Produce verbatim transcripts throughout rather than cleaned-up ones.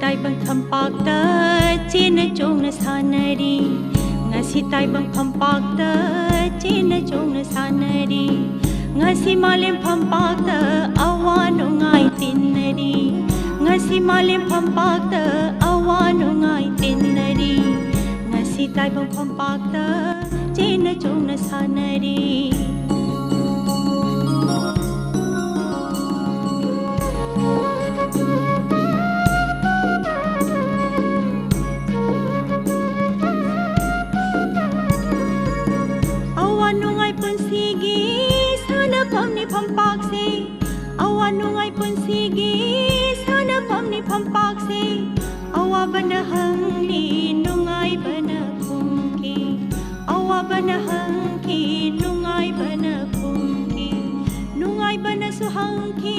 ꯇꯥꯏꯕꯪ ꯐꯝꯄꯥꯛꯇ ꯆꯦꯟꯅ ꯆꯣꯡꯅ ꯁꯥꯟꯅꯔꯤ꯫ ꯉꯁꯤ ꯇꯥꯏꯕꯪ ꯐꯝꯄꯥꯛꯇ ꯆꯦꯟꯅ ꯆꯣꯡꯅ ꯁꯥꯟꯅꯔꯤ꯫ ꯉꯁꯤ ꯃꯥꯂꯦꯝ ꯐꯝꯄꯥꯛꯇ ꯑꯋꯥ ꯅꯨꯡꯉꯥꯏ ꯇꯤꯟꯅꯔꯤ꯫ ꯉꯁꯤ ꯃꯥꯂꯦꯝ ꯐꯝꯄꯥꯛꯇ ꯑꯋꯥ ꯅꯨꯡꯉꯥꯏ ꯇꯤꯟꯅꯔꯤ꯫ ꯉꯁꯤ ꯇꯥꯏꯕꯪ ꯐꯝꯄꯥꯛꯇ ꯆꯦꯟꯅ ꯆꯣꯡꯅ ꯁꯥꯟꯅꯔꯤ꯫ ꯑꯋꯥ ꯅꯨꯡꯉꯥꯏ ꯄꯨꯟꯁꯤꯒꯤ ꯁꯥꯟꯅꯐꯝꯅꯤ ꯐꯝꯄꯥꯛꯁꯦ꯫ ꯑꯋꯥ ꯅꯨꯡꯉꯥꯏ ꯄꯨꯟꯁꯤꯒꯤ ꯁꯥꯟꯅꯐꯝꯅꯤ ꯐꯝꯄꯥꯛꯁꯦ꯫ ꯑꯋꯥꯕꯅ ꯍꯪꯂꯤ, ꯅꯨꯡꯉꯥꯏꯕꯅ ꯐꯨꯝꯈꯤ꯫ ꯑꯋꯥꯕꯅ ꯍꯪꯈꯤ, ꯅꯨꯡꯉꯥꯏꯕꯅ ꯐꯨꯝꯈꯤ꯫ ꯅꯨꯡꯉꯥꯏꯕꯅꯁꯨ ꯍꯪꯈꯤ,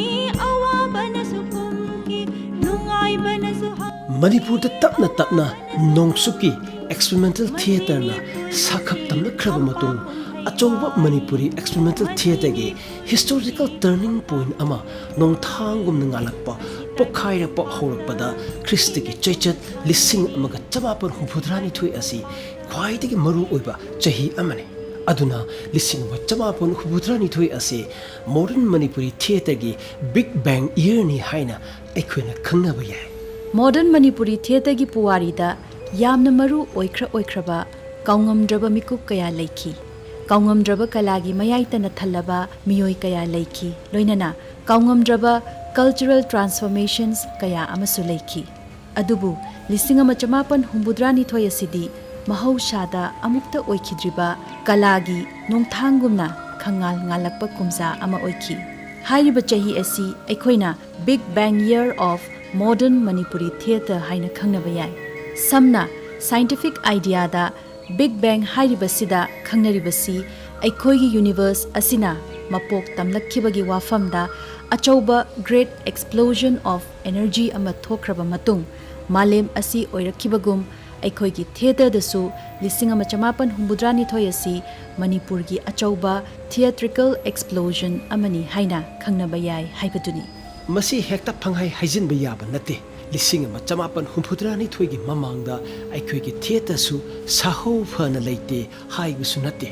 ꯑꯋꯥꯕꯅꯁꯨ ꯐꯨꯝꯈꯤ꯫ ꯅꯨꯡꯉꯥꯏꯕꯅꯁꯨ ꯍꯪ- ꯃꯅꯤꯄꯨꯔꯗ ꯇꯞꯅ ꯇꯞꯅ ꯅꯣꯡꯆꯨꯞꯀꯤ ꯑꯦꯛꯁꯄꯦꯔꯤꯃꯦꯟꯇꯦꯜ ꯊꯤꯌꯦꯇꯔꯅ ꯁꯥꯈꯞ ꯇꯝꯂꯛꯈ꯭ꯔꯕ ꯃꯇꯨꯡ, ꯑꯆꯧꯕ ꯃꯅꯤꯄꯨꯔꯤ ꯑꯦꯛꯁꯄꯦꯔꯤꯃꯦꯟꯇꯦꯜ ꯊꯤꯌꯦꯇꯔꯒꯤ ꯍꯤꯁꯇꯣꯔꯤꯀꯦꯜ ꯇꯔꯅꯤꯡ ꯄꯣꯏꯟꯠ ꯑꯃ ꯅꯣꯡꯊꯥꯡꯒꯨꯝꯅ ꯉꯥꯜꯂꯛꯄ, ꯄꯣꯛꯈꯥꯏꯔꯛꯄ ꯍꯧꯔꯛꯄꯗ ꯈ꯭ꯔꯤꯁꯇꯒꯤ ꯆꯩꯆꯠ ꯂꯤꯁꯤꯡ ꯑꯃꯒ ꯆꯃꯥꯄꯟ ꯍꯨꯝꯐꯨꯇꯔꯥꯅꯤꯊꯣꯏ ꯑꯁꯤ ꯈ꯭ꯋꯥꯏꯗꯒꯤ ꯃꯔꯨ ꯑꯣꯏꯕ ꯆꯍꯤ ꯑꯃꯅꯤ꯫ ꯑꯗꯨꯅ ꯂꯤꯁꯤꯡ ꯑꯃ ꯆꯃꯥꯄꯟ ꯍꯨꯝꯐꯨꯇꯔꯥꯅꯤꯊꯣꯏ ꯑꯁꯤ ꯃꯣꯗꯔꯟ ꯃꯅꯤꯄꯨꯔꯤ ꯊꯤꯌꯦꯇꯔꯒꯤ ꯕꯤꯒ ꯕꯦꯡ ꯏꯌꯔꯅꯤ ꯍꯥꯏꯅ ꯑꯩꯈꯣꯏꯅ ꯈꯪꯅꯕ ꯌꯥꯏ꯫ ꯃꯣꯗꯔꯟ ꯃꯅꯤꯄꯨꯔꯤ ꯊꯤꯌꯦꯇꯔꯒꯤ ꯄꯨꯋꯥꯔꯤꯗ ꯌꯥꯝꯅ ꯃꯔꯨ ꯑꯣꯏꯈ꯭ꯔ ꯑꯣꯏꯈ꯭ꯔꯕ ꯀꯥꯎꯉꯝꯗ꯭ꯔꯕ ꯃꯤꯀꯨꯞ ꯀꯌꯥ ꯂꯩꯈꯤ꯫ ꯀꯥꯎꯉꯝꯗ꯭ꯔꯕ ꯀꯂꯥꯒꯤ ꯃꯌꯥꯏꯇꯅ ꯊꯜꯂꯕ ꯃꯤꯑꯣꯏ ꯀꯌꯥ ꯂꯩꯈꯤ, ꯂꯣꯏꯅꯅ ꯀꯥꯎꯉꯝꯗ꯭ꯔꯕ ꯀꯜꯆꯔꯦꯜ ꯇ꯭ꯔꯥꯟꯁꯐꯣꯔꯃꯦꯁꯟꯁ ꯀꯌꯥ ꯑꯃꯁꯨ ꯂꯩꯈꯤ꯫ ꯑꯗꯨꯕꯨ ꯂꯤꯁꯤꯡ ꯑꯃ ꯆꯃꯥꯄꯟ ꯍꯨꯝꯐꯨꯇꯔꯥꯅꯤꯊꯣꯏ ꯑꯁꯤꯗꯤ ꯃꯍꯧꯁꯥꯗ ꯑꯃꯨꯛꯇ ꯑꯣꯏꯈꯤꯗ꯭ꯔꯤꯕ ꯀꯂꯥꯒꯤ ꯅꯣꯡꯊꯥꯡꯒꯨꯝꯅ ꯈꯪꯉꯥꯜ ꯉꯥꯜꯂꯛꯄ ꯀꯨꯝꯖꯥ ꯑꯃ ꯑꯣꯏꯈꯤ꯫ ꯍꯥꯏꯔꯤꯕ ꯆꯍꯤ ꯑꯁꯤ ꯑꯩꯈꯣꯏꯅ Big Bang Year of Modern Manipuri Theatre ꯍꯥꯏꯅ ꯈꯪꯅꯕ ꯌꯥꯏ꯫ ꯁꯝꯅ, ꯁꯥꯏꯟꯇꯤꯐꯤꯛ ꯑꯥꯏꯗꯤꯌꯥꯗ ꯕꯤꯒ ꯕꯦꯡ ꯍꯥꯏꯔꯤꯕꯁꯤꯗ ꯈꯪꯅꯔꯤꯕꯁꯤ ꯑꯩꯈꯣꯏꯒꯤ ꯌꯨꯅꯤꯚꯔꯁ ꯑꯁꯤꯅ ꯃꯄꯣꯛ ꯇꯝꯂꯛꯈꯤꯕꯒꯤ ꯋꯥꯐꯝꯗ ꯑꯆꯧꯕ great explosion of energy ꯑꯃ ꯊꯣꯛꯈ꯭ꯔꯕ ꯃꯇꯨꯡ ꯃꯥꯂꯦꯝ ꯑꯁꯤ ꯑꯣꯏꯔꯛꯈꯤꯕꯒꯨꯝ, ꯑꯩꯈꯣꯏꯒꯤ ꯊꯤꯌꯦꯇꯔꯗꯁꯨ ꯂꯤꯁꯤꯡ ꯑꯃ ꯆꯃꯥꯄꯟ ꯍꯨꯝꯐꯨꯇꯔꯥꯅꯤꯊꯣꯏ ꯑꯁꯤ ꯃꯅꯤꯄꯨꯔꯒꯤ ꯑꯆꯧꯕ theatrical explosion ꯑꯃꯅꯤ ꯍꯥꯏꯅ ꯈꯪꯅꯕ ꯌꯥꯏ ꯍꯥꯏꯕꯗꯨꯅꯤ꯫ ꯃꯁꯤ ꯍꯦꯛꯇ ꯄꯪꯍꯥꯏ ꯍꯥꯏꯖꯤꯟꯕ ꯌꯥꯕ ꯅꯠꯇꯦ꯫ ꯂꯤꯁꯤꯡ ꯑꯃ ꯆꯃꯥꯄꯟ ꯍꯨꯝꯐꯨꯇꯔꯥꯅꯤꯊꯣꯏꯒꯤ ꯃꯃꯥꯡꯗ ꯑꯩꯈꯣꯏꯒꯤ ꯊꯤꯌꯦꯇꯔꯁꯨ ꯁꯥꯍꯧ ꯐꯅ ꯂꯩꯇꯦ ꯍꯥꯏꯕꯁꯨ ꯅꯠꯇꯦ꯫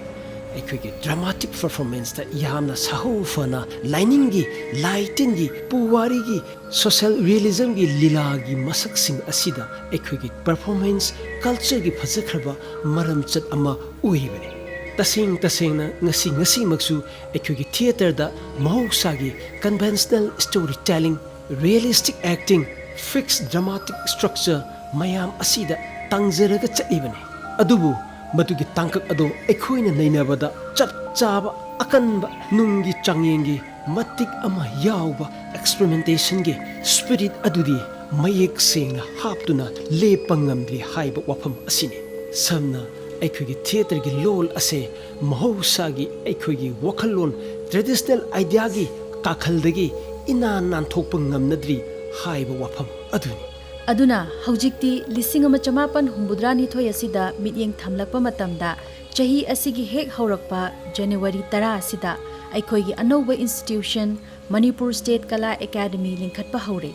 ꯑꯩꯈꯣꯏꯒꯤ ꯗ꯭ꯔꯃꯥꯇꯤꯛ ꯄꯔꯐꯣꯔꯃꯦꯟꯁꯇ ꯌꯥꯝꯅ ꯁꯥꯍꯧ ꯐꯅ ꯂꯥꯏꯅꯤꯡꯒꯤ, ꯂꯥꯏ ꯇꯤꯟꯒꯤ, ꯄꯨꯋꯥꯔꯤꯒꯤ, ꯁꯣꯁꯤꯌꯦꯜ ꯔꯤꯌꯦꯂꯤꯖꯝꯒꯤ ꯂꯤꯂꯥꯒꯤ ꯃꯁꯛꯁꯤꯡ ꯑꯁꯤꯗ ꯑꯩꯈꯣꯏꯒꯤ ꯄꯔꯐꯣꯔꯃꯦꯟꯁ ꯀꯜꯆꯔꯒꯤ ꯐꯖꯈ꯭ꯔꯕ ꯃꯔꯝꯆꯠ ꯑꯃ ꯑꯣꯏꯔꯤꯕꯅꯤ꯫ ꯇꯁꯦꯡ ꯇꯁꯦꯡꯅ ꯉꯁꯤ ꯉꯁꯤꯃꯛꯁꯨ ꯑꯩꯈꯣꯏꯒꯤ ꯊꯤꯌꯦꯇꯔꯗ ꯃꯍꯧꯁꯥꯒꯤ conventional story telling, realistic acting, fix dramatic structure ꯃꯌꯥꯝ ꯑꯁꯤꯗ ꯇꯥꯡꯖꯔꯒ ꯆꯠꯂꯤꯕꯅꯤ꯫ ꯑꯗꯨꯕꯨ ꯃꯗꯨꯒꯤ ꯇꯥꯡꯀꯛ ꯑꯗꯣ ꯑꯩꯈꯣꯏꯅ ꯅꯩꯅꯕꯗ ꯆꯞ ꯆꯥꯕ, ꯑꯀꯟꯕ ꯅꯨꯡꯒꯤ ꯆꯥꯡꯌꯦꯡꯒꯤ ꯃꯇꯤꯛ ꯑꯃ ꯌꯥꯎꯕ ꯑꯦꯛꯁꯄꯔꯤꯃꯦꯟꯇꯦꯁꯟꯒꯤ ꯁ꯭ꯄꯤꯔꯤꯠ ꯑꯗꯨꯗꯤ ꯃꯌꯦꯛ ꯁꯦꯡꯅ ꯍꯥꯞꯇꯨꯅ ꯂꯦꯞꯄ ꯉꯝꯗ꯭ꯔꯤ ꯍꯥꯏꯕ ꯋꯥꯐꯝ ꯑꯁꯤꯅꯤ꯫ ꯁꯝꯅ ꯑꯩꯈꯣꯏꯒꯤ ꯊꯤꯌꯦꯇꯔꯒꯤ ꯂꯣꯜ ꯑꯁꯦ ꯃꯍꯧꯁꯥꯒꯤ ꯑꯩꯈꯣꯏꯒꯤ ꯋꯥꯈꯜꯂꯣꯟ, ꯇ꯭ꯔꯦꯗꯤꯁꯅꯦꯜ ꯑꯥꯏꯗꯤꯌꯥꯒꯤ ꯀꯥꯈꯜꯗꯒꯤ ꯏꯅꯥꯟ ꯅꯥꯟꯊꯣꯛꯄ ꯉꯝꯅꯗ꯭ꯔꯤ ꯍꯥꯏꯕ ꯋꯥꯐꯝ ꯑꯗꯨꯅꯤ꯫ ꯑꯗꯨꯅ ꯍꯧꯖꯤꯛꯇꯤ ꯂꯤꯁꯤꯡ ꯑꯃ ꯆꯃꯥꯄꯟ ꯍꯨꯝꯐꯨꯇꯔꯥꯅꯤꯊꯣꯏ ꯑꯁꯤꯗ ꯃꯤꯠꯌꯦꯡ ꯊꯝꯂꯛꯄ ꯃꯇꯝꯗ, ꯆꯍꯤ ꯑꯁꯤꯒꯤ ꯍꯦꯛ ꯍꯧꯔꯛꯄ ꯖꯅꯋꯥꯔꯤ ꯇꯔꯥ ꯑꯁꯤꯗ ꯑꯩꯈꯣꯏꯒꯤ ꯑꯅꯧꯕ institution Manipur state Kala academy ꯂꯤꯡꯈꯠꯄ ꯍꯧꯔꯦ꯫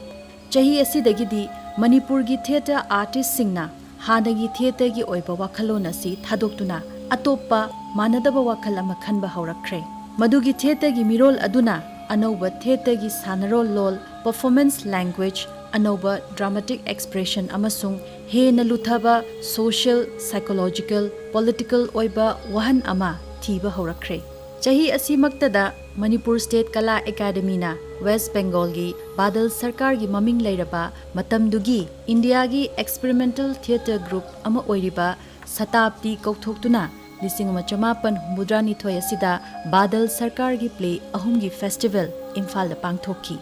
ꯆꯍꯤ ꯑꯁꯤꯗꯒꯤꯗꯤ ꯃꯅꯤꯄꯨꯔꯒꯤ ꯊꯤꯌꯦꯇꯔ ꯑꯥꯔꯇꯤꯁꯁꯤꯡꯅ ꯍꯥꯟꯅꯒꯤ ꯊꯤꯌꯦꯇꯔꯒꯤ ꯑꯣꯏꯕ ꯋꯥꯈꯜꯂꯣꯟ ꯑꯁꯤ ꯊꯥꯗꯣꯛꯇꯨꯅ ꯑꯇꯣꯞꯄ ꯃꯥꯟꯅꯗꯕ ꯋꯥꯈꯜ ꯑꯃ ꯈꯟꯕ ꯍꯧꯔꯛꯈ꯭ꯔꯦ꯫ ꯃꯗꯨꯒꯤ ꯊꯤꯌꯦꯇꯔꯒꯤ ꯃꯤꯔꯣꯜ ꯑꯗꯨꯅ ꯑꯅꯧꯕ ꯊꯤꯌꯦꯇꯔꯒꯤ ꯁꯥꯟꯅꯔꯣꯜ ꯂꯣꯜ, ꯄꯔꯐꯣꯔꯃꯦꯟꯁ ꯂꯦꯡꯒ꯭ꯋꯦꯖ, ꯑꯅꯧꯕ ꯗ꯭ꯔꯥꯃꯥꯇꯤꯛ ꯑꯦꯛꯁꯄ꯭ꯔꯦꯁꯟ ꯑꯃꯁꯨꯡ ꯍꯦꯟꯅ ꯂꯨꯊꯕ ꯁꯣꯁꯤꯌꯦꯜ, ꯁꯥꯏꯀꯣꯂꯣꯖꯤꯀꯦꯜ, ꯄꯣꯂꯤꯇꯤꯀꯦꯜ ꯑꯣꯏꯕ ꯋꯥꯍꯟ ꯑꯃ ꯊꯤꯕ ꯍꯧꯔꯛꯈ꯭ꯔꯦ꯫ ꯆꯍꯤ ꯑꯁꯤꯃꯛꯇꯗ ꯃꯅꯤꯄꯨꯔ ꯁ꯭ꯇꯦꯠ ꯀꯂꯥ ꯑꯦꯀꯥꯗꯃꯤꯅ ꯋꯦꯁ ꯕꯦꯡꯒꯣꯜꯒꯤ ꯕꯥꯗꯜ ꯁꯔꯀꯥꯔꯒꯤ ꯃꯃꯤꯡ ꯂꯩꯔꯕ ꯃꯇꯝꯗꯨꯒꯤ ꯏꯟꯗꯤꯌꯥꯒꯤ ꯑꯦꯛꯁꯄꯦꯔꯤꯃꯦꯟꯇꯦꯜ ꯊꯤꯌꯦꯇꯔ ꯒ꯭ꯔꯨꯞ ꯑꯃ ꯑꯣꯏꯔꯤꯕ ꯁꯇꯥꯕꯗꯤ ꯀꯧꯊꯣꯛꯇꯨꯅ ꯂꯤꯁꯤꯡ ꯑꯃ ꯆꯃꯥꯄꯟ ꯍꯨꯝꯐꯨꯇꯔꯥꯅꯤꯊꯣꯏ ꯑꯁꯤꯗ ꯕꯥꯗꯜ ꯁꯔꯀꯥꯔꯒꯤ ꯄ꯭ꯂꯦ ꯑꯍꯨꯝꯒꯤ ꯐꯦꯁꯇꯤꯚꯦꯜ ꯏꯝꯐꯥꯜꯗ ꯄꯥꯡꯊꯣꯛꯈꯤ꯫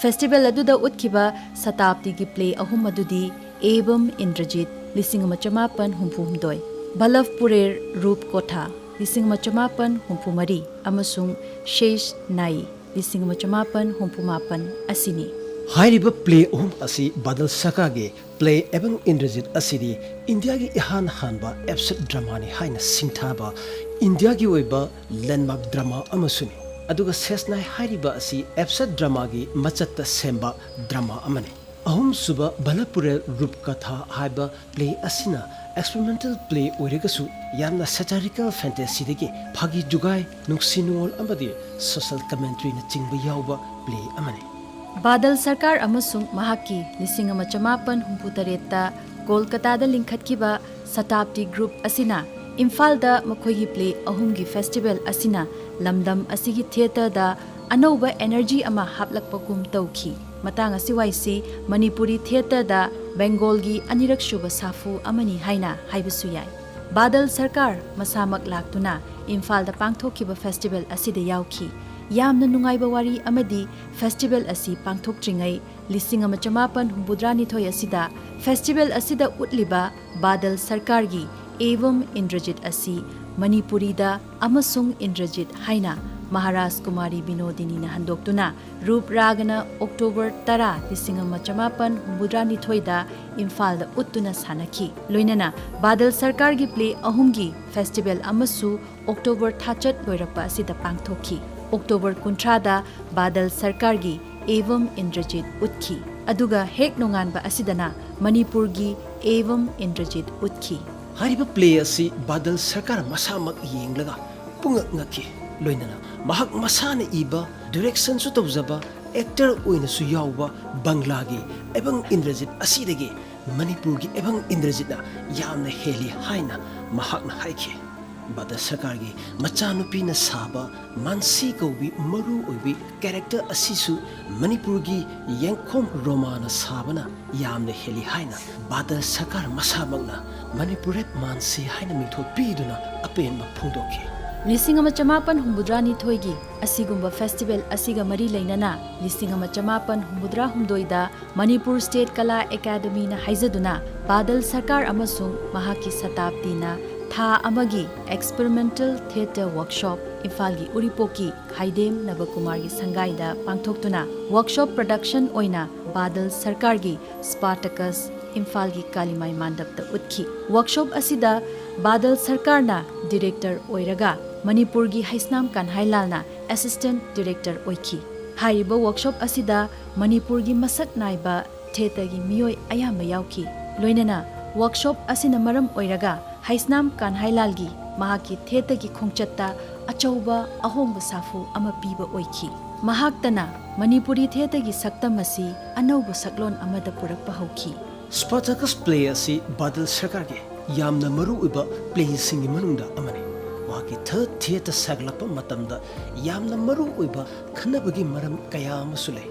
ꯐꯦꯁꯇꯤꯚꯦꯜ ꯑꯗꯨꯗ ꯎꯠꯈꯤꯕ ꯁꯇꯥꯕꯗꯤꯒꯤ ꯄ꯭ꯂꯦ ꯑꯍꯨꯝ ꯑꯗꯨꯗꯤ ꯑꯦꯕꯝ ꯏꯟꯗ꯭ꯔꯖꯤꯠ, ꯂꯤꯁꯤꯡ ꯑꯃ ꯆꯃꯥꯄꯟ ꯍꯨꯝꯐꯨ ꯍꯨꯝꯗꯣꯏ, ꯕꯂꯚ ꯄꯨꯔꯦꯔ ꯔꯨꯞ ꯀꯣꯊꯥ, ꯂꯤꯁꯤꯡ ꯑꯃ ꯆꯃꯥꯄꯟ ꯍꯨꯝꯐꯨ ꯃꯔꯤ, ꯑꯃꯁꯨꯡ ꯁꯦꯁ ꯅꯥꯏ, ꯂꯤꯁꯤꯡ ꯑꯃ ꯆꯃꯥꯄꯟ ꯍꯨꯝꯐꯨ ꯃꯥꯄꯟ ꯑꯁꯤꯅꯤ꯫ ꯍꯥꯏꯔꯤꯕ ꯄ꯭ꯂꯦ ꯑꯍꯨꯝ ꯑꯁꯤ ꯕꯥꯗꯜ ꯁꯔꯀꯥꯔꯒꯤ ꯄ꯭ꯂꯦ ꯑꯦꯕꯝ ꯏꯟꯗ꯭ꯔꯖꯤꯠ ꯑꯁꯤꯗꯤ ꯏꯟꯗꯤꯌꯥꯒꯤ ꯏꯍꯥꯟ ꯍꯥꯟꯕ ꯑꯦꯞꯁꯦꯠ ꯗ꯭ꯔꯃꯥꯅꯤ ꯍꯥꯏꯅ ꯁꯤꯡꯊꯥꯕ ꯏꯟꯗꯤꯌꯥꯒꯤ ꯑꯣꯏꯕ ꯂꯦꯟꯗꯃꯥꯔꯛ ꯗ꯭ꯔꯃꯥ ꯑꯃꯁꯨꯅꯤ꯫ ꯑꯗꯨꯒ ꯁꯦꯁ ꯅꯥꯏ ꯍꯥꯏꯔꯤꯕ ꯑꯁꯤ ꯑꯦꯞꯁꯦꯠ ꯗ꯭ꯔꯃꯥꯒꯤ ꯃꯆꯠꯇ ꯁꯦꯝꯕ ꯗ꯭ꯔꯃꯥ ꯑꯃꯅꯤ꯫ ꯑꯍꯨꯝꯁꯨꯕ ꯕꯂꯄꯨꯔꯦꯜ ꯔꯨꯞꯀꯊꯥ ꯍꯥꯏꯕ ꯄ꯭ꯂꯦ ꯑꯁꯤꯅ ꯑꯦꯛꯁꯄꯦꯔꯤꯃꯦꯟꯇꯦꯜ ꯄ꯭ꯂꯦ ꯑꯣꯏꯔꯒꯁꯨ ꯌꯥꯝꯅ ꯁꯦꯇꯥꯔꯤꯀꯦꯜ ꯐꯦꯟꯇꯦꯁꯤꯗꯒꯤ ꯐꯥꯒꯤ ꯖꯨꯒꯥꯏ, ꯅꯨꯡꯁꯤ ꯅꯨꯡꯉꯣꯜ ꯑꯃꯗꯤ ꯁꯣꯁꯤꯌꯦꯜ ꯀꯃꯦꯟꯇ꯭ꯔꯤꯅꯆꯤꯡꯕ ꯌꯥꯎꯕ ꯄ꯭ꯂꯦ ꯑꯃꯅꯤ꯫ ꯕꯥꯗꯜ ꯁꯔꯀꯥꯔ ꯑꯃꯁꯨꯡ ꯃꯍꯥꯛꯀꯤ ꯂꯤꯁꯤꯡ ꯑꯃ ꯆꯃꯥꯄꯟ ꯍꯨꯝꯐꯨ ꯇꯔꯦꯠꯇ ꯀꯣꯜꯀꯇꯥꯗ ꯂꯤꯡꯈꯠꯈꯤꯕ ꯁꯇꯥꯕꯗꯤ ꯒ꯭ꯔꯨꯞ ꯑꯁꯤꯅ ꯏꯝꯐꯥꯜꯗ ꯃꯈꯣꯏꯒꯤ ꯄ꯭ꯂꯦ ꯑꯍꯨꯝꯒꯤ ꯐꯦꯁꯇꯤꯚꯦꯜ ꯑꯁꯤꯅ ꯂꯝꯗꯝ ꯑꯁꯤꯒꯤ ꯊꯤꯌꯦꯇꯔꯗ ꯑꯅꯧꯕ ꯑꯦꯅꯔꯖꯤ ꯑꯃ ꯍꯥꯞꯂꯛꯄꯒꯨꯝ ꯇꯧꯈꯤ꯫ ꯃꯇꯥꯡ ꯑꯁꯤꯋꯥꯏꯁꯤ ꯃꯅꯤꯄꯨꯔꯤ ꯊꯤꯌꯦꯇꯔꯗ ꯕꯦꯡꯒꯣꯜꯒꯤ ꯑꯅꯤꯔꯛꯁꯨꯕ ꯁꯥꯐꯨ ꯑꯃꯅꯤ ꯍꯥꯏꯅ ꯍꯥꯏꯕꯁꯨ ꯌꯥꯏ꯫ ꯕꯥꯗꯜ ꯁꯔꯀꯥꯔ ꯃꯁꯥꯃꯛ ꯂꯥꯛꯇꯨꯅ ꯏꯝꯐꯥꯜꯗ ꯄꯥꯡꯊꯣꯛꯈꯤꯕ ꯐꯦꯁꯇꯤꯚꯦꯜ ꯑꯁꯤꯗ ꯌꯥꯎꯈꯤ꯫ ꯌꯥꯝꯅ ꯅꯨꯡꯉꯥꯏꯕ ꯋꯥꯔꯤ ꯑꯃꯗꯤ ꯐꯦꯁꯇꯤꯚꯦꯜ ꯑꯁꯤ ꯄꯥꯡꯊꯣꯛꯇ꯭ꯔꯤꯉꯩ ꯂꯤꯁꯤꯡ ꯑꯃ ꯆꯃꯥꯄꯟ ꯍꯨꯝꯐꯨꯇꯔꯥꯅꯤꯊꯣꯏ ꯑꯁꯤꯗ ꯐꯦꯁꯇꯤꯚꯦꯜ ꯑꯁꯤꯗ ꯎꯠꯂꯤꯕ ꯕꯥꯗꯜ ꯁꯔꯀꯥꯔꯒꯤ ꯑꯦꯕꯝ ꯏꯟꯗ꯭ꯔꯖꯤꯠ ꯑꯁꯤ ꯃꯅꯤꯄꯨꯔꯤꯗ ꯑꯃꯁꯨꯡ ꯏꯟꯗ꯭ꯔꯖꯤꯠ ꯍꯥꯏꯅ ꯃꯍꯥꯔꯥꯖ ꯀꯨꯃꯥꯔꯤ ꯕꯤꯅꯣꯗꯤꯅꯤꯅ ꯍꯟꯗꯣꯛꯇꯨꯅ ꯔꯨꯞ ꯔꯥꯒꯅ ꯑꯣꯛꯇꯣꯕꯔ ꯇꯔꯥ, ꯂꯤꯁꯤꯡ ꯑꯃ ꯆꯃꯥꯄꯟ ꯍꯨꯝꯐꯨꯇꯔꯥꯅꯤꯊꯣꯏꯗ ꯏꯝꯐꯥꯜꯗ ꯎꯠꯇꯨꯅ ꯁꯥꯟꯅꯈꯤ꯫ ꯂꯣꯏꯅꯅ ꯕꯥꯗꯜ ꯁꯔꯀꯥꯔꯒꯤ ꯄ꯭ꯂꯦ ꯑꯍꯨꯝꯒꯤ ꯐꯦꯁꯇꯤꯚꯦꯜ ꯑꯃꯁꯨ ꯑꯣꯛꯇꯣꯕꯔ ꯊꯥꯆꯠ ꯂꯣꯏꯔꯛꯄ ꯑꯁꯤꯗ ꯄꯥꯡꯊꯣꯛꯈꯤ꯫ ꯑꯣꯛꯇꯣꯕꯔ ꯀꯨꯟꯊ꯭ꯔꯥꯗ ꯕꯥꯗꯜ ꯁꯔꯀꯥꯔꯒꯤ ꯑꯦꯕꯝ ꯏꯟꯗ꯭ꯔꯖꯤꯠ ꯎꯠꯈꯤ꯫ ꯑꯗꯨꯒ ꯍꯦꯛ ꯅꯣꯡꯉꯥꯟꯕ ꯑꯁꯤꯗꯅ ꯃꯅꯤꯄꯨꯔꯒꯤ ꯑꯦꯕꯝ ꯏꯟꯗ꯭ꯔꯖꯤꯠ ꯎꯠꯈꯤ꯫ ꯍꯥꯏꯔꯤꯕ ꯄ꯭ꯂꯦ ꯑꯁꯤ ꯕꯥꯗꯜ ꯁꯔꯀꯥꯔ ꯃꯁꯥꯃꯛ ꯌꯦꯡꯂꯒ ꯄꯨꯡꯉꯛ ꯉꯛꯈꯤ꯫ ꯂꯣꯏꯅꯅ ꯃꯍꯥꯛ ꯃꯁꯥꯅ ꯏꯕ, ꯗꯤꯔꯦꯛꯁꯟꯁꯨ ꯇꯧꯖꯕ, ꯑꯦꯛꯇꯔ ꯑꯣꯏꯅꯁꯨ ꯌꯥꯎꯕ ꯕꯪꯂꯥꯒꯤ ꯑꯦꯕꯝ ꯏꯟꯗ꯭ꯔꯖꯤꯠ ꯑꯁꯤꯗꯒꯤ ꯃꯅꯤꯄꯨꯔꯒꯤ ꯑꯦꯕꯝ ꯏꯟꯗ꯭ꯔꯖꯤꯠꯅ ꯌꯥꯝꯅ ꯍꯦꯜꯂꯤ ꯍꯥꯏꯅ ꯃꯍꯥꯛꯅ ꯍꯥꯏꯈꯤ꯫ ꯕꯥꯗꯜ ꯁꯔꯀꯥꯔꯒꯤ ꯃꯆꯥꯅꯨꯄꯤꯅ ꯁꯥꯕ ꯃꯥꯟꯁꯤ ꯀꯧꯕꯤ ꯃꯔꯨ ꯑꯣꯏꯕꯤ ꯀꯦꯔꯦꯛꯇꯔ ꯑꯁꯤꯁꯨ ꯃꯅꯤꯄꯨꯔꯒꯤ ꯌꯦꯡꯈꯣꯝ ꯔꯣꯃꯥꯅ ꯁꯥꯕꯅ ꯌꯥꯝꯅ ꯍꯦꯜꯂꯤ ꯍꯥꯏꯅ ꯕꯥꯗꯜ ꯁꯔꯀꯥꯔ ꯃꯁꯥꯃꯛꯅ ꯃꯅꯤꯄꯨꯔꯦꯠ ꯃꯥꯟꯁꯤ ꯍꯥꯏꯅ ꯃꯤꯡꯊꯣꯜ ꯄꯤꯗꯨꯅ ꯑꯄꯦꯟꯕ ꯐꯣꯡꯗꯣꯛꯈꯤ꯫ ꯂꯤꯁꯤꯡ ꯑꯃ ꯆꯃꯥꯄꯟ ꯍꯨꯝꯐꯨꯇꯔꯥꯅꯤꯊꯣꯏꯒꯤ ꯑꯁꯤꯒꯨꯝꯕ ꯐꯦꯁꯇꯤꯚꯦꯜ ꯑꯁꯤꯒ ꯃꯔꯤ ꯂꯩꯅꯅ ꯂꯤꯁꯤꯡ ꯑꯃ ꯆꯃꯥꯄꯟ ꯍꯨꯝꯐꯨꯇꯔꯥꯍꯨꯝꯗꯣꯏꯗ ꯃꯅꯤꯄꯨꯔ ꯁ꯭ꯇꯦꯠ ꯀꯂꯥ ꯑꯦꯀꯥꯗꯃꯤꯅ ꯍꯥꯏꯖꯗꯨꯅ ꯕꯥꯗꯜ ꯁꯔꯀꯥꯔ ꯑꯃꯁꯨꯡ ꯃꯍꯥꯛꯀꯤ ꯁꯇꯥꯕꯗꯤꯅ ꯊꯥ ꯑꯃꯒꯤ ꯑꯦꯛꯁꯄꯦꯔꯤꯃꯦꯟꯇꯦꯜ ꯊꯤꯌꯦꯇꯔ ꯋꯥꯔꯛꯁꯣꯞ ꯏꯝꯐꯥꯜꯒꯤ ꯎꯔꯤꯄꯣꯛꯀꯤ ꯈꯥꯏꯗꯦꯝ ꯅꯕꯀꯨꯃꯥꯔꯒꯤ ꯁꯪꯒꯥꯏꯗ ꯄꯥꯡꯊꯣꯛꯇꯨꯅ ꯋꯥꯔꯛꯁꯣꯞ ꯄ꯭ꯔꯗꯛꯁꯟ ꯑꯣꯏꯅ ꯕꯥꯗꯜ ꯁꯔꯀꯥꯔꯒꯤ ꯁ꯭ꯄꯥꯔꯇꯀꯁ ꯏꯝꯐꯥꯜꯒꯤ ꯀꯥꯂꯤꯃꯥꯏ ꯃꯥꯟꯗꯞꯇ ꯎꯠꯈꯤ꯫ ꯋꯥꯔꯛꯁꯣꯞ ꯑꯁꯤꯗ ꯕꯥꯗꯜ ꯁꯔꯀꯥꯔꯅ ꯗꯤꯔꯦꯛꯇꯔ ꯑꯣꯏꯔꯒ ꯃꯅꯤꯄꯨꯔꯒꯤ ꯍꯩꯁꯅꯥꯝ ꯀꯟꯍꯥꯏꯂꯥꯜꯅ ꯑꯦꯁꯤꯁꯇꯦꯟꯠ ꯗꯤꯔꯦꯛꯇꯔ ꯑꯣꯏꯈꯤ꯫ ꯍꯥꯏꯔꯤꯕ ꯋꯥꯔꯛꯁꯣꯞ ꯑꯁꯤꯗ ꯃꯅꯤꯄꯨꯔꯒꯤ ꯃꯁꯛ ꯅꯥꯏꯕ ꯊꯤꯌꯦꯇꯔꯒꯤ ꯃꯤꯑꯣꯏ ꯑꯌꯥꯝꯕ ꯌꯥꯎꯈꯤ꯫ ꯂꯣꯏꯅꯅ ꯋꯥꯔꯛꯁꯣꯞ ꯑꯁꯤꯅ ꯃꯔꯝ ꯑꯣꯏꯔꯒ ꯍꯩꯁꯅꯥꯝ ꯀꯥꯟꯍꯥꯏꯂꯥꯜꯒꯤ ꯃꯍꯥꯛꯀꯤ ꯊꯤꯌꯦꯇꯔꯒꯤ ꯈꯣꯡꯆꯠꯇ ꯑꯆꯧꯕ ꯑꯍꯣꯡꯕ ꯁꯥꯐꯨ ꯑꯃ ꯄꯤꯕ ꯑꯣꯏꯈꯤ꯫ ꯃꯍꯥꯛꯇꯅ ꯃꯅꯤꯄꯨꯔꯤ ꯊꯤꯌꯦꯇꯔꯒꯤ ꯁꯛꯇꯝ ꯑꯁꯤ ꯑꯅꯧꯕ ꯁꯛꯂꯣꯟ ꯑꯃꯗ ꯄꯨꯔꯛꯄ ꯍꯧꯈꯤ꯫ ꯁ꯭ꯄꯥꯔꯇꯥꯀꯁ ꯄ꯭ꯂꯦ ꯑꯁꯤ ꯕꯥꯗꯜ ꯁꯔꯀꯥꯔꯒꯤ ꯌꯥꯝꯅ ꯃꯔꯨꯑꯣꯏꯕ ꯄ꯭ꯂꯦꯁꯤꯡꯒꯤ ꯃꯅꯨꯡꯗ ꯑꯃꯅꯤ꯫ ꯃꯍꯥꯛꯀꯤ ꯊꯔꯠ ꯊꯤꯌꯦꯇꯔ ꯁꯥꯒꯠꯂꯛꯄ ꯃꯇꯝꯗ ꯌꯥꯝꯅ ꯃꯔꯨꯑꯣꯏꯕ ꯈꯟꯅꯕꯒꯤ ꯃꯔꯝ ꯀꯌꯥ ꯑꯃꯁꯨ ꯂꯩ꯫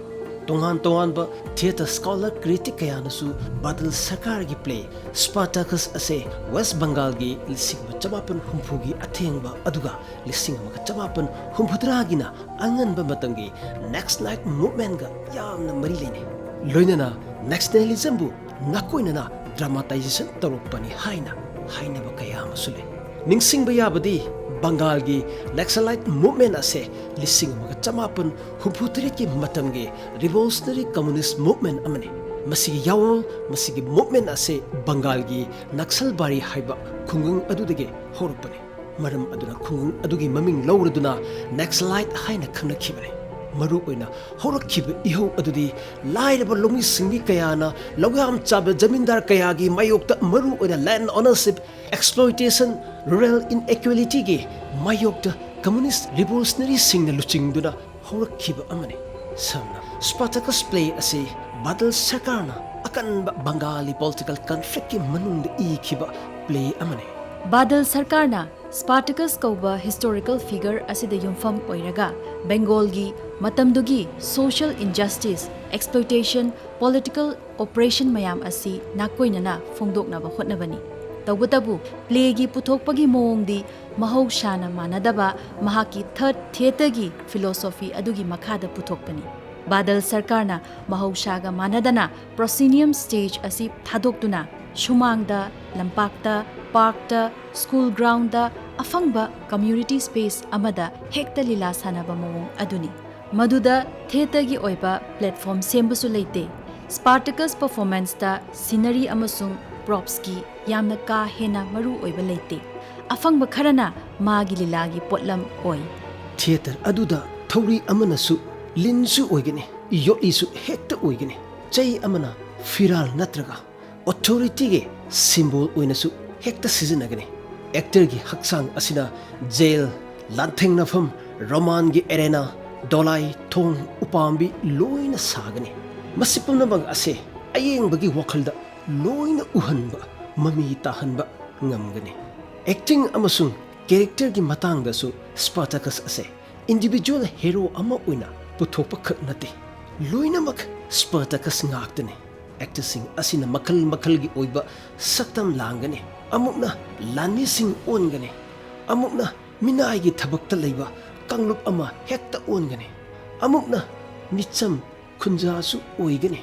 ꯇꯣꯉꯥꯟ ꯇꯣꯉꯥꯟꯕ ꯊꯤꯌꯦꯇꯔ ꯁ꯭ꯀꯣꯂꯔ ꯀ꯭ꯔꯤꯇꯤꯛ ꯀꯌꯥꯅꯁꯨ ꯕꯥꯗꯜ ꯁꯔꯀꯥꯔꯒꯤ ꯄ꯭ꯂꯦ ꯁ꯭ꯄꯥꯔꯇꯥꯀꯁ ꯑꯁꯦ ꯋꯦꯁ ꯕꯪꯒꯥꯜꯒꯤ ꯂꯤꯁꯤꯡ ꯑꯃ ꯆꯃꯥꯄꯟ ꯍꯨꯝꯐꯨꯒꯤ ꯑꯊꯦꯡꯕ ꯑꯗꯨꯒ ꯂꯤꯁꯤꯡ ꯑꯃꯒ ꯆꯃꯥꯄꯟ ꯍꯨꯝꯐꯨꯇꯔꯥꯒꯤꯅ ꯑꯉꯟꯕ ꯃꯇꯝꯒꯤ ꯅꯦꯛꯁꯂꯥꯏꯠ ꯃꯨꯚꯃꯦꯟꯒ ꯌꯥꯝꯅ ꯃꯔꯤ ꯂꯩꯅꯩ꯫ ꯂꯣꯏꯅꯅ ꯅꯦꯛꯁꯅꯦꯂꯤꯖꯝꯕꯨ ꯅꯥꯀꯣꯏꯅꯅ ꯗ꯭ꯔꯃꯥꯇꯥꯏꯖꯦꯁꯟ ꯇꯧꯔꯛꯄꯅꯤ ꯍꯥꯏꯅ ꯍꯥꯏꯅꯕ ꯀꯌꯥ ꯑꯃꯁꯨ ꯂꯩ꯫ ꯅꯤꯡꯁꯤꯡꯕ ꯌꯥꯕꯗꯤ ꯕꯪꯒꯥꯜꯒꯤ ꯅꯦꯛꯁꯂꯥꯏꯠ ꯃꯨꯚꯃꯦꯟ ꯑꯁꯦ ꯂꯤꯁꯤꯡ ꯑꯃꯒ ꯆꯃꯥꯄꯟ ꯍꯨꯝꯐꯨꯇꯔꯦꯠꯀꯤ ꯃꯇꯝꯒꯤ ꯔꯤꯚꯣꯂꯨꯁꯅꯔꯤ ꯀꯝꯃꯨꯅꯤꯁ ꯃꯨꯚꯃꯦꯟ ꯑꯃꯅꯤ꯫ ꯃꯁꯤꯒꯤ ꯌꯥꯋꯣꯜ, ꯃꯁꯤꯒꯤ ꯃꯨꯚꯃꯦꯟ ꯑꯁꯦ ꯕꯪꯒꯥꯜꯒꯤ ꯅꯛꯁꯜꯕꯥꯔꯤ ꯍꯥꯏꯕ ꯈꯨꯡꯒꯪ ꯑꯗꯨꯗꯒꯤ ꯍꯧꯔꯛꯄꯅꯤ꯫ ꯃꯔꯝ ꯑꯗꯨꯅ ꯈꯨꯡꯒꯪ ꯑꯗꯨꯒꯤ ꯃꯃꯤꯡ ꯂꯧꯔꯗꯨꯅ ꯅꯦꯛꯁꯂꯥꯏꯠ ꯍꯥꯏꯅ ꯈꯪꯅꯈꯤꯕꯅꯤ꯫ ꯃꯔꯨꯑꯣꯏꯅ ꯍꯧꯔꯛꯈꯤꯕ ꯏꯍꯧ ꯑꯗꯨꯗꯤ ꯂꯥꯏꯔꯕ ꯂꯧꯃꯤ ꯁꯤꯡꯃꯤ ꯀꯌꯥꯅ ꯂꯧꯌꯥꯝ ꯆꯥꯕ ꯖꯃꯤꯟꯗꯥꯔ ꯀꯌꯥꯒꯤ ꯃꯥꯌꯣꯛꯇ, ꯃꯔꯨꯑꯣꯏꯅ ꯂꯦꯟ ꯑꯣꯅꯔꯁꯤꯞ ꯑꯦꯛꯁꯄ꯭ꯂꯣꯏꯇꯦꯁꯟ, ꯔꯨꯔꯦꯜ ꯏꯟꯑꯦꯀ꯭ꯋꯦꯂꯤꯇꯤꯒꯤ ꯃꯥꯌꯣꯛꯇ ꯀꯝꯃꯨꯅꯤꯁ ꯔꯤꯚꯣꯂꯨꯁꯅꯔꯤꯁꯤꯡꯅ ꯂꯨꯆꯤꯡꯗꯨꯅ ꯍꯧꯔꯛꯈꯤꯕ ꯑꯃꯅꯤ꯫ ꯁꯝꯅ, ꯁ꯭ꯄꯥꯔꯇꯥꯀꯁ ꯄ꯭ꯂꯦ ꯑꯁꯤ ꯕꯥꯗꯜ ꯁꯔꯀꯥꯔꯅ ꯑꯀꯟꯕ ꯕꯪꯒꯥꯂꯤ ꯄꯣꯂꯤꯇꯤꯀꯦꯜ ꯀꯟꯐ꯭ꯂꯤꯛꯀꯤ ꯃꯅꯨꯡꯗ ꯏꯈꯤꯕ ꯄ꯭ꯂꯦ ꯑꯃꯅꯤ꯫ ꯕꯥꯗꯜ ꯁꯔꯀꯥꯔꯅ ꯁ꯭ꯄꯥꯔꯇꯥꯀꯁ ꯀꯧꯕ ꯍꯤꯁꯇꯣꯔꯤꯀꯦꯜ ꯐꯤꯒꯔ ꯑꯁꯤꯗ ꯌꯨꯝꯐꯝ ꯑꯣꯏꯔꯒ ꯕꯦꯡꯒꯣꯜꯒꯤ ꯃꯇꯝꯗꯨꯒꯤ ꯁꯣꯁꯤꯌꯦꯜ ꯏꯟꯖꯁꯇꯤꯁ, ꯑꯦꯛꯁꯄ꯭ꯂꯣꯏꯇꯦꯁꯟ, ꯄꯣꯂꯤꯇꯤꯀꯦꯜ ꯑꯣꯄ꯭ꯔꯦꯁꯟ ꯃꯌꯥꯝ ꯑꯁꯤ ꯅꯥꯀꯣꯏꯅꯅ ꯐꯣꯡꯗꯣꯛꯅꯕ ꯍꯣꯠꯅꯕꯅꯤ꯫ ꯇꯧꯕꯇꯕꯨ, ꯄ꯭ꯂꯦꯒꯤ ꯄꯨꯊꯣꯛꯄꯒꯤ ꯃꯑꯣꯡꯗꯤ ꯃꯍꯧꯁꯥꯅ ꯃꯥꯟꯅꯗꯕ ꯃꯍꯥꯛꯀꯤ ꯊꯔꯠ ꯊꯤꯌꯦꯇꯔꯒꯤ ꯐꯤꯂꯣꯁꯣꯐꯤ ꯑꯗꯨꯒꯤ ꯃꯈꯥꯗ ꯄꯨꯊꯣꯛꯄꯅꯤ꯫ ꯕꯥꯗꯜ ꯁꯔꯀꯥꯔꯅ ꯃꯍꯧꯁꯥꯒ ꯃꯥꯟꯅꯗꯅ ꯄ꯭ꯔꯣꯁꯤꯅꯤꯌꯝ ꯁ꯭ꯇꯦꯖ ꯑꯁꯤ ꯊꯥꯗꯣꯛꯇꯨꯅ ꯁꯨꯃꯥꯡꯗ, ꯂꯝꯄꯥꯛꯇ, ꯄꯥꯔꯛꯇ, ꯁ꯭ꯀꯨꯜ ꯒ꯭ꯔꯥꯎꯟꯗ, ꯑꯐꯪꯕ ꯀꯝꯃ꯭ꯌꯨꯅꯤꯇꯤ ꯁ꯭ꯄꯦꯁ ꯑꯃꯗ ꯍꯦꯛꯇ ꯂꯤꯂꯥ ꯁꯥꯟꯅꯕ ꯃꯑꯣꯡ ꯑꯗꯨꯅꯤ꯫ ꯃꯗꯨꯗ ꯊꯤꯌꯦꯇꯔꯒꯤ ꯑꯣꯏꯕ ꯄ꯭ꯂꯦꯠꯐꯣꯔꯝ ꯁꯦꯝꯕꯁꯨ ꯂꯩꯇꯦ꯫ ꯁ꯭ꯄꯥꯔꯇꯥꯀꯁ ꯄꯔꯐꯣꯔꯃꯦꯟꯁꯇ ꯁꯤꯅꯔꯤ ꯑꯃꯁꯨꯡ ꯄ꯭ꯔꯣꯞꯁꯀꯤ ꯌꯥꯝꯅ ꯀꯥ ꯍꯦꯟꯅ ꯃꯔꯨ ꯑꯣꯏꯕ ꯂꯩꯇꯦ꯫ ꯑꯐꯪꯕ ꯈꯔꯅ ꯃꯥꯒꯤ ꯂꯤꯂꯥꯒꯤ ꯄꯣꯠꯂꯝ ꯑꯣꯏ꯫ ꯊꯤꯌꯦꯇꯔ ꯑꯗꯨꯗ ꯊꯧꯔꯤ ꯑꯃꯅꯁꯨ ꯂꯤꯟꯁꯨ ꯑꯣꯏꯒꯅꯤ, ꯌꯣꯠꯂꯤꯁꯨ ꯍꯦꯛꯇ ꯑꯣꯏꯒꯅꯤ꯫ ꯆꯩ ꯑꯃꯅ ꯐꯤꯔꯥꯜ ꯅꯠꯇ꯭ꯔꯒ ꯑꯣꯊꯣꯔꯤꯇꯤꯒꯤ ꯁꯤꯝꯕꯣꯜ ꯑꯣꯏꯅꯁꯨ ꯍꯦꯛꯇ ꯁꯤꯖꯤꯟꯅꯒꯅꯤ꯫ ꯑꯦꯛꯇꯔꯒꯤ ꯍꯛꯆꯥꯡ ꯑꯁꯤꯅ ꯖꯦꯜ, ꯂꯥꯟꯊꯦꯡꯅꯐꯝ, ꯔꯣꯃꯥꯟꯒꯤ ꯑꯦꯔꯦꯅꯥ, ꯗꯣꯂꯥꯏ, ꯊꯣꯡ, ꯎꯄꯥꯝꯕꯤ ꯂꯣꯏꯅ ꯁꯥꯒꯅꯤ꯫ ꯃꯁꯤ ꯄꯨꯝꯅꯃꯛ ꯑꯁꯦ ꯑꯌꯦꯡꯕꯒꯤ ꯋꯥꯈꯜꯗ ꯂꯣꯏꯅ ꯎꯍꯟꯕ, ꯃꯃꯤ ꯇꯥꯍꯟꯕ ꯉꯝꯒꯅꯤ꯫ ꯑꯦꯛꯇꯤꯡ ꯑꯃꯁꯨꯡ ꯀꯦꯔꯦꯛꯇꯔꯒꯤ ꯃꯇꯥꯡꯗꯁꯨ ꯁ꯭ꯄꯥꯔꯇꯀꯁ ꯑꯁꯦ ꯏꯟꯗꯤꯚꯤꯖꯨꯋꯦꯜ ꯍꯦꯔꯣ ꯑꯃ ꯑꯣꯏꯅ ꯄꯨꯊꯣꯛꯄ ꯈꯛ ꯅꯠꯇꯦ, ꯂꯣꯏꯅꯃꯛ ꯁ꯭ꯄꯥꯔꯇꯀꯁ ꯉꯥꯛꯇꯅꯤ꯫ ꯑꯦꯛꯇꯔꯁꯤꯡ ꯑꯁꯤꯅ ꯃꯈꯜ ꯃꯈꯜꯒꯤ ꯑꯣꯏꯕ ꯁꯛꯇꯝ ꯂꯥꯡꯒꯅꯤ꯫ ꯑꯃꯨꯛꯅ ꯂꯥꯟꯃꯤꯁꯤꯡ ꯑꯣꯟꯒꯅꯤ, ꯑꯃꯨꯛꯅ ꯃꯤꯅꯥꯏꯒꯤ ꯊꯕꯛꯇ ꯂꯩꯕ ꯀꯥꯡꯂꯨꯞ ꯑꯃ ꯍꯦꯛꯇ ꯑꯣꯟꯒꯅꯤ, ꯑꯃꯨꯛꯅ ꯃꯤꯆꯝ ꯈꯨꯟꯖꯥꯁꯨ ꯑꯣꯏꯒꯅꯤ,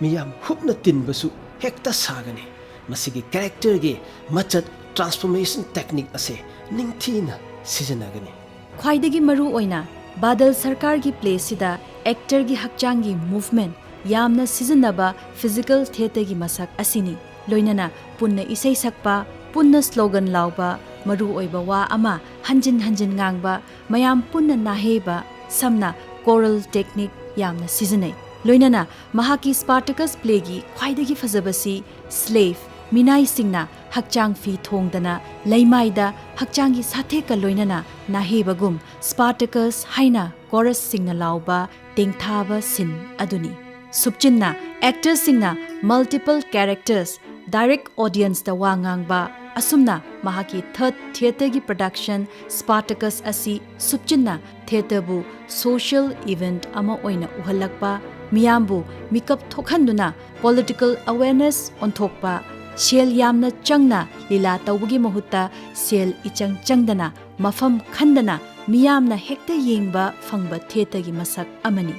ꯃꯤꯌꯥꯝ ꯍꯨꯞꯅ ꯇꯤꯟꯕꯁꯨ ꯍꯦꯛꯇ ꯁꯥꯒꯅꯤ꯫ ꯃꯁꯤꯒꯤ ꯀꯦꯔꯦꯛꯇꯔꯒꯤ ꯃꯆꯠ ꯇ꯭ꯔꯥꯟꯁꯐꯣꯔꯃꯦꯁꯟ ꯇꯦꯛꯅꯤꯛ ꯑꯁꯦ ꯅꯤꯡꯊꯤꯅ ꯁꯤꯖꯤꯟꯅꯒꯅꯤ꯫ ꯈ꯭ꯋꯥꯏꯗꯒꯤ ꯃꯔꯨ ꯑꯣꯏꯅ ꯕꯥꯗꯜ ꯁꯔꯀꯥꯔꯒꯤ ꯄ꯭ꯂꯦꯁꯤꯗ ꯑꯦꯛꯇꯔꯒꯤ ꯍꯛꯆꯥꯡꯒꯤ ꯃꯨꯚꯃꯦꯟꯠ ꯌꯥꯝꯅ ꯁꯤꯖꯤꯟꯅꯕ ꯐꯤꯖꯤꯀꯦꯜ ꯊꯤꯌꯦꯇꯔꯒꯤ ꯃꯁꯛ ꯑꯁꯤꯅꯤ꯫ ꯂꯣꯏꯅꯅ ꯄꯨꯟꯅ ꯏꯁꯩ ꯁꯛꯄ, ꯄꯨꯟꯅ ꯁ꯭ꯂꯣꯒꯟ ꯂꯥꯎꯕ, ꯃꯔꯨ ꯑꯣꯏꯕ ꯋꯥ ꯑꯃ ꯍꯟꯖꯤꯟ ꯍꯟꯖꯤꯟ ꯉꯥꯡꯕ, ꯃꯌꯥꯝ ꯄꯨꯟꯅ ꯅꯥꯍꯦꯕ, ꯁꯝꯅ ꯀꯣꯔꯜ ꯇꯦꯛꯅꯤꯛ ꯌꯥꯝꯅ ꯁꯤꯖꯤꯟꯅꯩ꯫ ꯂꯣꯏꯅꯅ ꯃꯍꯥꯛꯀꯤ ꯁ꯭ꯄꯥꯔꯇꯀꯁ ꯄ꯭ꯂꯦꯒꯤ ꯈ꯭ꯋꯥꯏꯗꯒꯤ ꯐꯖꯕꯁꯤ ꯁ꯭ꯂꯦꯚ, ꯃꯤꯅꯥꯏꯁꯤꯡꯅ ꯍꯛꯆꯥꯡ ꯐꯤ ꯊꯣꯡꯗꯅ ꯂꯩꯃꯥꯏꯗ ꯍꯛꯆꯥꯡꯒꯤ ꯁꯥꯊꯦꯛꯀ ꯂꯣꯏꯅꯅ ꯅꯥꯍꯦꯕꯒꯨꯝ ꯁ꯭ꯄꯥꯔꯇꯀꯁ ꯍꯥꯏꯅ ꯀꯣꯔꯁꯁꯤꯡꯅ ꯂꯥꯎꯕ ꯇꯦꯡꯊꯥꯕ ꯁꯤꯟ ꯑꯗꯨꯅꯤ꯫ ꯁꯨꯞꯆꯤꯟꯅ ꯑꯦꯛꯇꯔꯁꯤꯡꯅ ꯃꯜꯇꯤꯄꯜ ꯀꯦꯔꯦꯛꯇꯔꯁ, ꯗꯥꯏꯔꯦꯛ ꯑꯣꯗꯤꯌꯟꯁꯇ ꯋꯥ ꯉꯥꯡꯕ, ꯑꯁꯨꯝꯅ ꯃꯍꯥꯛꯀꯤ ꯊꯔꯗ ꯊꯤꯌꯦꯇꯔꯒꯤ ꯄ꯭ꯔꯗꯛꯁꯟ ꯁ꯭ꯄꯥꯔꯇꯀꯁ ꯑꯁꯤ ꯁꯨꯞꯆꯤꯟꯅ ꯊꯤꯌꯦꯇꯔꯕꯨ ꯁꯣꯁꯤꯌꯦꯜ ꯏꯚꯦꯟꯠ ꯑꯃ ꯑꯣꯏꯅ ꯎꯍꯜꯂꯛꯄ, ꯃꯤꯌꯥꯝꯕꯨ ꯃꯤꯀꯞ ꯊꯣꯛꯍꯟꯗꯨꯅ ꯄꯣꯂꯤꯇꯤꯀꯦꯜ ꯑꯦꯋꯦꯌꯔꯅꯦꯁ ꯑꯣꯟꯊꯣꯛꯄ, ꯁꯦꯜ ꯌꯥꯝꯅ ꯆꯪꯅ ꯂꯤꯂꯥ ꯇꯧꯕꯒꯤ ꯃꯍꯨꯠꯇ ꯁꯦꯜ ꯏꯆꯪ ꯆꯪꯗꯅ ꯃꯐꯝ ꯈꯟꯗꯅ ꯃꯤꯌꯥꯝꯅ ꯍꯦꯛꯇ ꯌꯦꯡꯕ ꯐꯪꯕ ꯊꯤꯌꯦꯇꯔꯒꯤ ꯃꯁꯛ ꯑꯃꯅꯤ꯫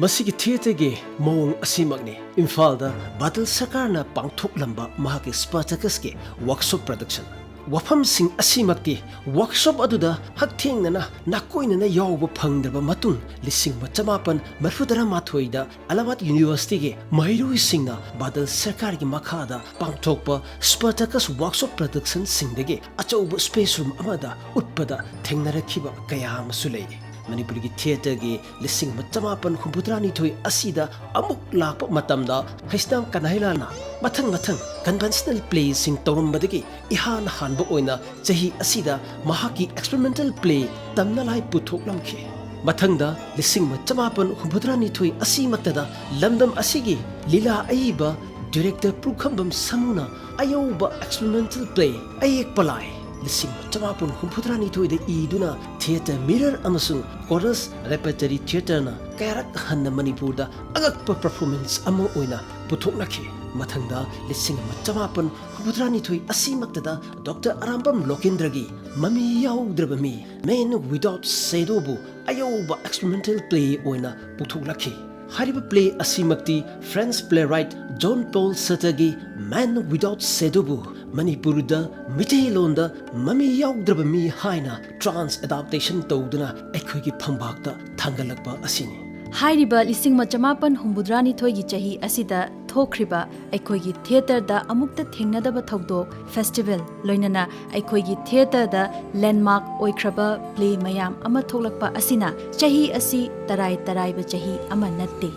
ꯃꯁꯤꯒꯤ ꯊꯤꯌꯦꯇꯔꯒꯤ ꯃꯑꯣꯡ ꯑꯁꯤꯃꯛꯅꯤ ꯏꯝꯐꯥꯜꯗ ꯕꯥꯗꯜ ꯁꯔꯀꯥꯔꯅ ꯄꯥꯡꯊꯣꯛꯂꯝꯕ ꯃꯍꯥꯛꯀꯤ ꯁ꯭ꯄꯥꯔꯇꯀꯁꯀꯤ ꯋꯥꯔꯛꯁꯣꯞ ꯄ꯭ꯔꯗꯛꯁꯟ꯫ ꯋꯥꯐꯝꯁꯤꯡ ꯑꯁꯤꯃꯛꯇꯤ ꯋꯥꯔꯛꯁꯣꯞ ꯑꯗꯨꯗ ꯍꯛꯊꯦꯡꯅꯅ ꯅꯥꯀꯣꯏꯅꯅ ꯌꯥꯎꯕ ꯐꯪꯗ꯭ꯔꯕ ꯃꯇꯨꯡ ꯂꯤꯁꯤꯡ ꯑꯃ ꯆꯃꯥꯄꯟ ꯃꯔꯤꯐꯨ ꯇꯔꯥꯃꯥꯊꯣꯏꯗ ꯑꯂꯥꯍꯥꯕꯥꯗ ꯌꯨꯅꯤꯚꯔꯁꯤꯇꯤꯒꯤ ꯃꯍꯩꯔꯣꯏꯁꯤꯡꯅ ꯕꯥꯗꯜ ꯁꯔꯀꯥꯔꯒꯤ ꯃꯈꯥꯗ ꯄꯥꯡꯊꯣꯛꯄ ꯁ꯭ꯄꯥꯔꯇꯀꯁ ꯋꯥꯔꯛꯁꯣꯞ ꯄ꯭ꯔꯗꯛꯁꯟꯁꯤꯡꯗꯒꯤ ꯑꯆꯧꯕ ꯁ꯭ꯄꯦꯁ ꯔꯨꯝ ꯑꯃꯗ ꯎꯠꯄꯗ ꯊꯦꯡꯅꯔꯛꯈꯤꯕ ꯀꯌꯥ ꯑꯃꯁꯨ ꯂꯩꯔꯤ꯫ ꯃꯅꯤꯄꯨꯔꯒꯤ ꯊꯤꯌꯦꯇꯔꯒꯤ ꯂꯤꯁꯤꯡ ꯑꯃ ꯆꯃꯥꯄꯟ ꯍꯨꯝꯐꯨꯇꯔꯥꯅꯤꯊꯣꯏ ꯑꯁꯤꯗ ꯑꯃꯨꯛ ꯂꯥꯛꯄ ꯃꯇꯝꯗ ꯍꯩꯁꯅꯥꯝ ꯀꯅꯥꯏꯂꯥꯜꯅ ꯃꯊꯪ ꯃꯊꯪ ꯀꯟꯚꯦꯟꯁꯅꯦꯜ ꯄ꯭ꯂꯦꯁꯤꯡ ꯇꯧꯔꯝꯕꯗꯒꯤ ꯏꯍꯥꯟ ꯍꯥꯟꯕ ꯑꯣꯏꯅ ꯆꯍꯤ ꯑꯁꯤꯗ ꯃꯍꯥꯛꯀꯤ ꯑꯦꯛꯁꯄꯦꯔꯤꯃꯦꯟꯇꯦꯜ ꯄ꯭ꯂꯦ ꯇꯝꯅꯂꯥꯏ ꯄꯨꯊꯣꯛꯂꯝꯈꯤ꯫ ꯃꯊꯪꯗ ꯂꯤꯁꯤꯡ ꯑꯃ ꯆꯃꯥꯄꯟ ꯍꯨꯝꯐꯨꯇꯔꯥꯅꯤꯊꯣꯏ ꯑꯁꯤꯃꯛꯇꯗ ꯂꯝꯗꯝ ꯑꯁꯤꯒꯤ ꯂꯤꯂꯥ ꯑꯏꯕ ꯗꯤꯔꯦꯛꯇꯔ ꯄꯨꯈ꯭ꯔꯝꯕꯝ ꯁꯥꯃꯨꯅ ꯑꯌꯧꯕ ꯑꯦꯛꯁꯄꯦꯔꯤꯃꯦꯟꯇꯦꯜ ꯄ꯭ꯂꯦ ꯑꯌꯦꯛꯄ ꯂꯥꯏ ꯂꯤꯁꯤꯡ ꯑꯃ ꯆꯃꯥꯄꯟ ꯍꯨꯝꯐꯨꯇꯔꯥꯅꯤꯊꯣꯏꯗ ꯏꯗꯨꯅ ꯊꯤꯌꯦꯇꯔ ꯃꯤꯔꯔ ꯑꯃꯁꯨꯡ ꯀꯣꯔꯁ ꯔꯦꯄꯔꯇꯔꯤ ꯊꯤꯌꯦꯇꯔꯅ ꯀꯌꯥꯔꯛ ꯍꯟꯅ ꯃꯅꯤꯄꯨꯔꯗ ꯑꯉꯛꯄ ꯄꯔꯐꯣꯔꯃꯦꯟꯁ ꯑꯃ ꯑꯣꯏꯅ ꯄꯨꯊꯣꯛꯅꯈꯤ꯫ ꯃꯊꯪꯗ ꯂꯤꯁꯤꯡ ꯑꯃ ꯆꯃꯥꯄꯟ ꯍꯨꯝꯐꯨꯇꯔꯥꯅꯤꯊꯣꯏ ꯑꯁꯤꯃꯛꯇꯗ ꯗꯣꯛꯇꯔ ꯑꯔꯥꯝꯕꯝ ꯂꯣꯀꯦꯟꯗ꯭ꯔꯒꯤ ꯃꯃꯤ ꯌꯥꯎꯗ꯭ꯔꯕ ꯃꯤ, ꯃꯦꯟ ꯋꯤꯗꯥꯎꯠ ꯁꯦꯗꯣꯕꯨ ꯑꯌꯧꯕ ꯑꯦꯛꯁꯄꯦꯔꯤꯃꯦꯟꯇꯦꯜ ꯄ꯭ꯂꯦ ꯑꯣꯏꯅ ꯄꯨꯊꯣꯛꯂꯛꯈꯤ꯫ ꯍꯥꯏꯔꯤꯕ ꯄ꯭ꯂꯦ ꯑꯁꯤꯃꯛꯇꯤ ꯐ꯭ꯔꯦꯟꯁ ꯄ꯭ꯂꯦꯔꯥꯏꯠ ꯖꯣꯟ ꯄꯣꯜ ꯁꯥꯔꯇꯔꯒꯤ ꯃꯦꯟ ꯋꯤꯗꯥꯎꯠ ꯁꯦꯗꯣꯕꯨ ꯃꯅꯤꯄꯨꯔꯗ ꯃꯤꯇꯩꯂꯣꯟꯗ ꯃꯃꯤ ꯌꯥꯎꯗ꯭ꯔꯕ ꯃꯤ ꯍꯥꯏꯅ ꯇ꯭ꯔꯥꯟꯁ ꯑꯦꯗꯥꯞꯇꯦꯁꯟ ꯇꯧꯗꯨꯅ ꯑꯩꯈꯣꯏꯒꯤ ꯐꯝꯕꯥꯛꯇ ꯊꯥꯡꯒꯠꯂꯛꯄ ꯑꯁꯤꯅꯤ꯫ ꯍꯥꯏꯔꯤꯕ ꯂꯤꯁꯤꯡ ꯑꯃ ꯆꯃꯥꯄꯟ ꯍꯨꯝꯐꯨꯇꯔꯥꯅꯤꯊꯣꯏꯒꯤ ꯆꯍꯤ ꯑꯁꯤꯗ ꯊꯣꯛꯈ꯭ꯔꯤꯕ ꯑꯩꯈꯣꯏꯒꯤ ꯊꯤꯌꯦꯇꯔꯗ ꯑꯃꯨꯛꯇ ꯊꯦꯡꯅꯗꯕ ꯊꯧꯗꯣꯛ, ꯐꯦꯁꯇꯤꯚꯦꯜ, ꯂꯣꯏꯅꯅ ꯑꯩꯈꯣꯏꯒꯤ ꯊꯤꯌꯦꯇꯔꯗ ꯂꯦꯟꯗꯃꯥꯔꯛ ꯑꯣꯏꯈ꯭ꯔꯕ ꯄ꯭ꯂꯦ ꯃꯌꯥꯝ ꯑꯃ ꯊꯣꯛꯂꯛꯄ ꯑꯁꯤꯅ ꯆꯍꯤ ꯑꯁꯤ ꯇꯔꯥꯏ ꯇꯔꯥꯏꯕ ꯆꯍꯤ ꯑꯃ ꯅꯠꯇꯦ꯫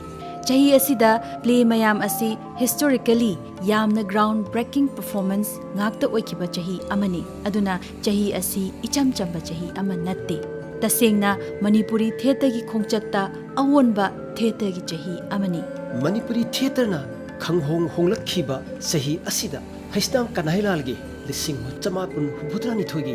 ꯆꯍꯤ ꯑꯁꯤꯗ ꯄ꯭ꯂꯦ ꯃꯌꯥꯝ ꯑꯁꯤ ꯍꯤꯁꯇꯣꯔꯤꯀꯦꯜꯂꯤ ꯌꯥꯝꯅ ꯒ꯭ꯔꯥꯎꯟ ꯕ꯭ꯔꯦꯀꯤꯡ ꯄꯔꯐꯣꯔꯃꯦꯟꯁ ꯉꯥꯛꯇ ꯑꯣꯏꯈꯤꯕ ꯆꯍꯤ ꯑꯃꯅꯤ꯫ ꯑꯗꯨꯅ ꯆꯍꯤ ꯑꯁꯤ ꯏꯆꯝ ꯆꯝꯕ ꯆꯍꯤ ꯑꯃ ꯅꯠꯇꯦ꯫ ꯇꯁꯦꯡꯅ ꯃꯅꯤꯄꯨꯔꯤ ꯊꯤꯌꯦꯇꯔꯒꯤ ꯈꯣꯡꯆꯠꯇ ꯑꯑꯣꯟꯕ ꯊꯤꯌꯦꯇꯔꯒꯤ ꯆꯍꯤ ꯑꯃꯅꯤ꯫ ꯃꯅꯤꯄꯨꯔꯤ ꯊꯤꯌꯦꯇꯔꯅ ꯈꯪꯍꯣꯡ ꯍꯣꯡꯂꯛꯈꯤꯕ ꯆꯍꯤ ꯑꯁꯤꯗ ꯍꯩꯁꯅꯥꯝ ꯀꯅꯥꯏꯂꯥꯜꯒꯤ ꯂꯤꯁꯤꯡ ꯑꯃ ꯆꯃꯥꯄꯟ ꯍꯨꯝꯐꯨꯇꯔꯥꯅꯤꯊꯣꯏꯒꯤ